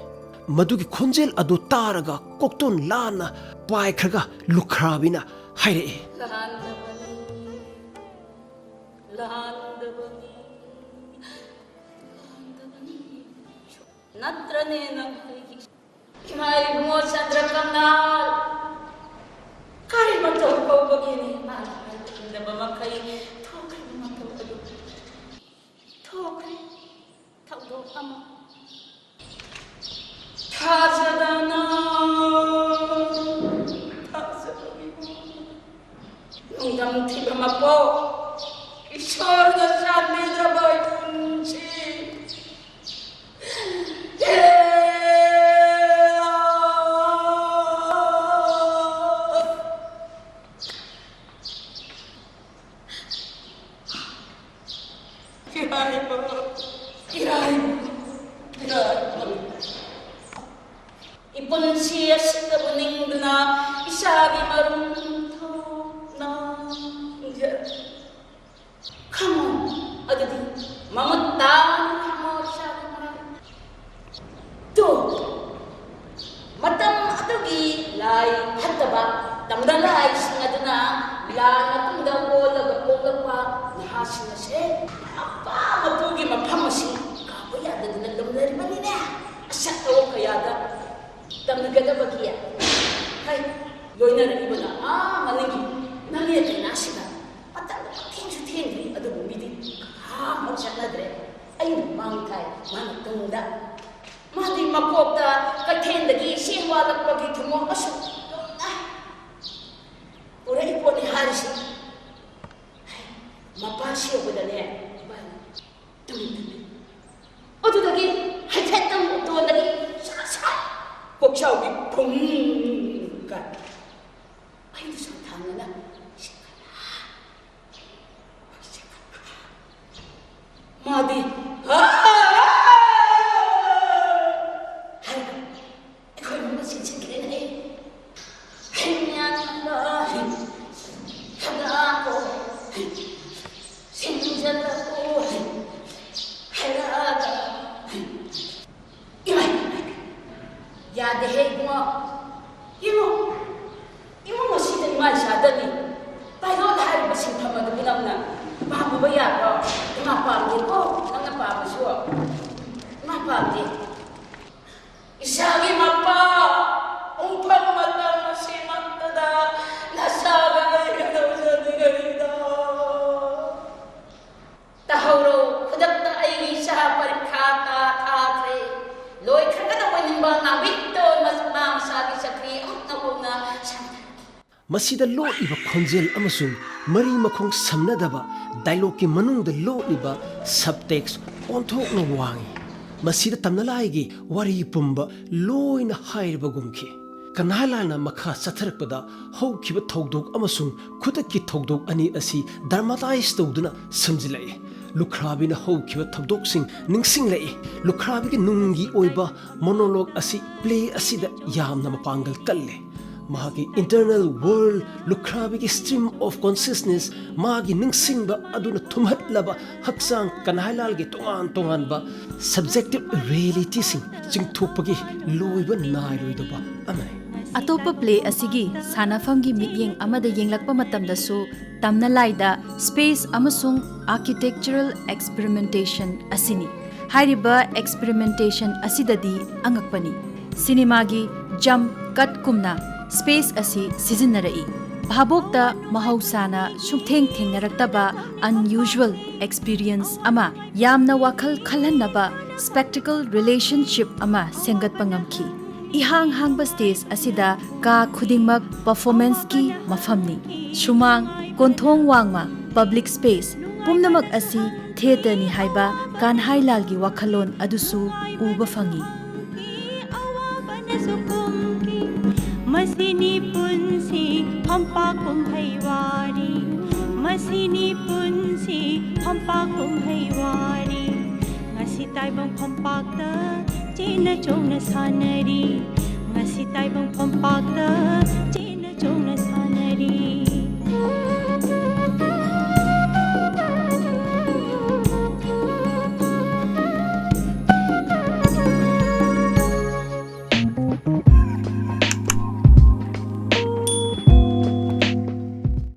ꯃꯗꯨꯒꯤ ꯈꯣꯟꯖꯦꯜ ꯑꯗꯨ ꯇꯥꯔꯒ ꯀꯣꯛꯇꯣꯟ ꯂꯥꯟꯅ ꯄꯥꯏꯈ꯭ꯔꯒ ꯂꯨꯈ꯭ꯔꯥꯕꯤꯅ ꯍꯥꯏꯔꯛꯏ꯫ ꯂꯥꯟꯗꯕꯅꯤ, ꯂꯥꯟꯗꯕꯅꯤ, ꯂꯥꯟꯗꯕꯅꯤ꯫ ꯅꯠꯇ꯭ꯔꯅꯦ ꯅꯈꯣꯏꯒꯤ ꯏꯃꯥ ꯏꯕꯨꯡꯉꯣ ꯆꯟꯗ꯭ꯔꯀꯝꯅꯥ? ꯀꯔꯤ ꯃꯇꯧ ꯀꯧꯕꯒꯤꯅꯦ ꯃꯥꯅ ꯍꯥꯏꯈꯤꯗꯕ ꯃꯈꯩ ꯊꯣꯛꯈ꯭ꯔꯤꯕ ꯃꯇꯧ ꯑꯗꯨ? ꯊꯣꯛꯈ꯭ꯔꯦ ꯊꯧꯗꯣꯛ ꯑꯃ꯫ ꯊꯥꯖꯗꯅ, ꯊꯥꯖꯗꯕꯤꯕ ꯅꯨꯡꯗꯝ ꯊꯤꯕ ꯃꯄꯣꯛ, ꯏꯁꯣꯔꯅ ꯆꯥꯟꯕꯤꯗ꯭ꯔꯕ ꯑꯩ ꯄꯨꯟꯁꯤ꯫ ꯍꯦ! ꯏꯔꯥꯏꯕ, ꯏꯔꯥꯏꯕ, ꯏꯔꯥꯏꯕ꯫ ꯏꯄꯨꯟꯁꯤ ꯑꯁꯤꯗꯕꯨ ꯅꯤꯡꯗꯨꯅ ꯏꯁꯥꯒꯤ ꯃꯔꯨꯝ ꯊꯧꯅꯥ ꯈꯪꯖ-, ꯈꯪꯉꯨ, ꯑꯗꯨꯗꯤ ꯃꯃꯨꯠ ꯇꯥꯅ ꯈꯪꯉꯨ ꯏꯁꯥꯒꯤ ꯃꯔꯨꯝ꯫ ꯇꯨ, ꯃꯇꯝ ꯑꯗꯨꯒꯤ ꯂꯥꯏ ꯐꯠꯇꯕ ꯇꯝꯅ ꯂꯥꯏꯁꯤꯡ ꯑꯗꯨꯅ ꯂꯥꯟ ꯃꯇꯨꯡꯗ ꯑꯣꯜꯂꯒ ꯄꯣꯛꯂꯛꯄ ꯅꯍꯥ ꯁꯤꯡ ꯑꯁꯦ ꯃꯄꯥ ꯃꯄꯨꯒꯤ ꯃꯐꯝ ꯑꯁꯤ ꯀꯥꯎꯕ ꯌꯥꯗꯗꯅ ꯂꯨꯝꯂꯔꯤꯕꯅꯤꯅꯦ꯫ ꯑꯁꯛ ꯑꯋꯥ ꯀꯌꯥꯗ ꯇꯝꯅꯒꯗꯕꯒꯤ ꯍꯩ ꯂꯣꯏꯅꯔꯛꯏꯕꯅ ꯑꯥ ꯃꯅꯤꯡꯒꯤ ꯅꯪꯒꯤ ꯀꯩꯅꯥꯁꯤꯗ ꯃꯇꯝ ꯊꯦꯡꯁꯨ ꯊꯦꯡꯗ꯭ꯔꯤ, ꯑꯗꯨꯕꯨ ꯃꯤꯗꯤ ꯑꯥ ꯑꯃꯨꯛ ꯆꯠꯅꯗ꯭ꯔꯦ꯫ ꯑꯩꯅ ꯃꯥꯡ ꯊꯥꯏ, ꯃꯥꯅ ꯇꯨꯡꯗ꯫ ꯃꯥꯗꯤ ꯃꯀꯣꯛꯇ ꯀꯩꯊꯦꯜꯗꯒꯤ ꯏꯁꯤꯡ ꯋꯥꯠꯂꯛꯄꯒꯤ ꯊꯨꯝꯃꯣꯛ ꯑꯃꯁꯨ ꯂꯣꯏꯅ ꯄꯨꯔꯛꯏ ꯄꯣꯠꯅꯤ ꯍꯥꯏꯔꯤꯁꯤ꯫ ꯃꯄꯥ ꯁꯤꯔꯛꯄꯗꯅꯦ, ꯏꯕꯥꯅꯤ ꯇꯨꯃꯤꯟ ꯇꯨꯃꯤꯟ꯫ ꯑꯗꯨꯗꯒꯤ ꯍꯥꯏꯐꯦꯠꯇꯪ ꯃꯇꯣꯟꯗꯒꯤ ꯁꯠ ꯁꯠ ꯀꯣꯛꯆꯥꯎꯕꯤ ꯐꯨꯝ ꯀꯥꯏ꯫ ꯑꯩꯅ ꯁꯨꯝ ꯊꯥꯡꯅꯅ ꯃꯥꯗꯤ "ꯍꯥ!" ꯍꯥꯏꯔꯒ ꯑꯩꯈꯣꯏ ꯏꯃꯨꯡꯗ ꯆꯦꯟꯁꯤꯟꯈ꯭ꯔꯦꯅꯦ꯫ ꯍꯩ ꯃꯌꯥꯝꯗ ꯍꯩ ꯍꯩ ꯁꯤꯡꯖꯜꯂꯛꯎ ꯍꯩ ꯍꯩꯔꯛꯑꯒ ꯍꯩ ꯏꯃꯥꯏ! ꯌꯥꯗꯦꯍꯦ ꯏꯕꯨꯡꯉꯣ꯫ ꯏꯕꯨꯡꯉꯣ! ꯏꯃꯨꯡ ꯑꯁꯤꯗ ꯏꯃꯥ ꯏꯆꯥꯗꯅꯤ ꯄꯥꯏꯂꯣꯠ ꯍꯥꯏꯔꯤꯕ ꯁꯤꯟꯐꯝ ꯑꯗꯨꯕꯨ ꯅꯪꯅ ꯄꯥꯝꯃꯨꯕ ꯌꯥꯕ꯭ꯔꯣ? ꯏꯃꯥ ꯄꯥꯝꯗꯦꯀꯣ, ꯅꯪꯅ ꯄꯥꯝꯃꯁꯨ꯫ ꯏꯃꯥ ꯄꯥꯝꯗꯦ꯫ ꯏꯆꯥꯒꯤ ꯃꯄꯥ, ꯄꯨꯡꯐꯝ ꯃꯇꯝ ꯑꯁꯤꯃꯛꯇꯗ ꯅꯆꯥꯒ ꯑꯩꯒ ꯇꯧꯖꯅꯤꯡꯉꯩꯗ꯫ ꯇꯥꯍꯧꯔꯣ, ꯈꯨꯗꯛꯇ ꯑꯩꯒꯤ ꯏꯆꯥ ꯄꯔꯤꯈꯥ ꯇꯥ ꯊꯥꯈ꯭ꯔꯦ꯫ ꯂꯣꯏꯈ꯭ꯔꯒꯗꯧꯕ ꯅꯤꯡꯕ ꯉꯥꯡꯕꯤꯠꯇꯣ ꯃꯥ ꯃꯁꯥꯒꯤ ꯆꯀ꯭ꯔꯤ ꯑꯃꯨꯛ ꯅꯧꯍꯧꯅ ꯁꯥꯟꯅꯔꯛꯈꯤ꯫ ꯃꯁꯤꯗ ꯂꯣꯠꯂꯤꯕ ꯈꯣꯟꯖꯦꯜ ꯑꯃꯁꯨꯡ ꯃꯔꯤ ꯃꯈꯣꯡ ꯁꯝꯅꯗꯕ ꯗꯥꯏꯂꯣꯛꯀꯤ ꯃꯅꯨꯡꯗ ꯂꯣꯠꯂꯤꯕ ꯁꯕꯇꯦꯛꯁ ꯑꯣꯟꯊꯣꯛꯅ ꯋꯥꯡꯏ꯫ ꯃꯁꯤꯗ ꯇꯝꯅꯂꯥꯏꯒꯤ ꯋꯥꯔꯤ ꯄꯨꯝꯕ ꯂꯣꯏꯅ ꯍꯥꯏꯔꯕꯒꯨꯝꯈꯤ꯫ ꯀꯅꯥꯂꯥꯜꯅ ꯃꯈꯥ ꯆꯠꯊꯔꯛꯄꯗ ꯍꯧꯈꯤꯕ ꯊꯧꯗꯣꯛ ꯑꯃꯁꯨꯡ ꯈꯨꯗꯛꯀꯤ ꯊꯧꯗꯣꯛ ꯑꯅꯤ ꯑꯁꯤ ꯗ꯭ꯔꯃꯥꯇꯥꯏꯖ ꯇꯧꯗꯨꯅ ꯁꯝꯖꯤꯜꯂꯛꯏ꯫ ꯂꯨꯈ꯭ꯔꯥꯕꯤꯅ ꯍꯧꯈꯤꯕ ꯊꯧꯗꯣꯛꯁꯤꯡ ꯅꯤꯡꯁꯤꯡꯂꯛꯏ꯫ ꯂꯨꯈ꯭ꯔꯥꯕꯤꯒꯤ ꯅꯨꯡꯒꯤ ꯑꯣꯏꯕ ꯃꯣꯅꯣꯂꯣꯒ ꯑꯁꯤ ꯄ꯭ꯂꯦ ꯑꯁꯤꯗ ꯌꯥꯝꯅ ꯃꯄꯥꯡꯒꯜ ꯀꯜꯂꯤ꯫ ꯃꯍꯥꯛꯀꯤ internal world, ꯂꯨꯈ꯭ꯔꯥꯕꯤꯒꯤ stream of Consciousness, ꯃꯥꯒꯤ ꯅꯤꯡꯁꯤꯡꯕ ꯑꯗꯨꯅ ꯊꯨꯝꯍꯠꯂꯕ ꯍꯛꯆꯥꯡ ꯀꯅꯥꯂꯥꯜꯒꯤ ꯇꯣꯉꯥꯟ ꯇꯣꯉꯥꯟꯕ ꯁꯕꯖꯦꯛꯇꯤꯚ ꯔꯤꯌꯦꯂꯤꯇꯤꯁꯤꯡ ꯆꯤꯡꯊꯣꯛꯄꯒꯤ ꯂꯣꯏꯕ ꯅꯥꯏꯔꯣꯏꯗꯕ ꯑꯃꯅꯤ꯫ ꯑꯇꯣꯞꯄ ꯄ꯭ꯂꯦ ꯑꯁꯤꯒꯤ ꯁꯥꯟꯅꯐꯝꯒꯤ ꯃꯤꯠꯌꯦꯡ ꯑꯃꯗ ꯌꯦꯡꯂꯛꯄ ꯃꯇꯝꯗꯁꯨ ꯇꯝꯅ ꯂꯥꯏꯗ ꯁ꯭ꯄꯦꯁ ꯑꯃꯁꯨꯡ ꯑꯥꯔꯀꯤꯇꯦꯛꯆꯔꯦꯜ ꯑꯦꯛꯁꯄꯦꯔꯤꯃꯦꯟꯇꯦꯁꯟ ꯑꯁꯤꯅꯤ꯫ ꯍꯥꯏꯔꯤꯕ ꯑꯦꯛꯁꯄꯦꯔꯤꯃꯦꯟꯇꯦꯁꯟ ꯑꯁꯤꯗꯗꯤ ꯑꯉꯛꯄꯅꯤ꯫ ꯁꯤꯅꯦꯃꯥꯒꯤ ꯖꯝꯞ ꯀꯠꯀꯨꯝꯅ ꯁ꯭ꯄꯦꯁ ꯑꯁꯤ ꯁꯤꯖꯤꯟꯅꯔꯛꯏ꯫ ꯚꯥꯕꯣꯛꯇ ꯃꯍꯧꯁꯥꯅ ꯁꯨꯛꯊꯦꯡ ꯊꯦꯡꯅꯔꯛꯇꯕ ꯑꯟꯌꯨꯖꯨꯋꯦꯜ ꯑꯦꯛꯁꯄꯤꯔꯤꯌꯦꯟꯁ ꯑꯃ, ꯌꯥꯝꯅ ꯋꯥꯈꯜ ꯈꯜꯍꯟꯅꯕ ꯁ꯭ꯄꯦꯛꯇꯤꯀꯦꯜ ꯔꯤꯂꯦꯁꯟꯁꯤꯞ ꯑꯃ ꯁꯦꯝꯒꯠꯄ ꯉꯝꯈꯤ꯫ ꯏꯍꯥꯡ ꯍꯥꯡꯕ ꯁ꯭ꯇꯦꯖ ꯑꯁꯤꯗ ꯀꯥ ꯈꯨꯗꯤꯡꯃꯛ ꯄꯔꯐꯣꯔꯃꯦꯟꯁꯀꯤ ꯃꯐꯝꯅꯤ꯫ ꯁꯨꯃꯥꯡ, ꯀꯣꯟꯊꯣꯡ ꯋꯥꯡꯃ, ꯄꯕ꯭ꯂꯤꯛ ꯁ꯭ꯄꯦꯁ ꯄꯨꯝꯅꯃꯛ ꯑꯁꯤ ꯊꯤꯌꯦꯇꯔꯅꯤ ꯍꯥꯏꯕ ꯀꯥꯟꯍꯥꯏꯂꯥꯜꯒꯤ ꯋꯥꯈꯜꯂꯣꯟ ꯑꯗꯨꯁꯨ ꯎꯕ ꯐꯪꯏ꯫ ꯑꯋꯥꯕꯅꯁꯨ ꯀꯨꯝꯈꯤ꯫ ꯃꯁꯤꯅꯤ ꯄꯨꯟꯁꯤ ꯐꯝꯄꯥꯛ ꯀꯨꯝꯍꯩ ꯋꯥꯔꯤ꯫ ꯃꯁꯤꯅꯤ ꯄꯨꯟꯁꯤ ꯐꯝꯄꯥꯛ ꯀꯨꯝꯍꯩ ꯋꯥꯔꯤ꯫ ꯉꯁꯤ ꯇꯥꯏꯕꯪ ꯐꯝꯄꯥꯛꯇ ꯆꯦꯟꯅ ꯆꯣꯡꯅ ꯁꯥꯟꯅꯔꯤ꯫ ꯉꯁꯤ ꯇꯥꯏꯕꯪ ꯐꯝꯄꯥꯛꯇ ꯆꯦꯟꯅ ꯆꯣꯡꯅ ꯁꯥꯟꯅꯔꯤ꯫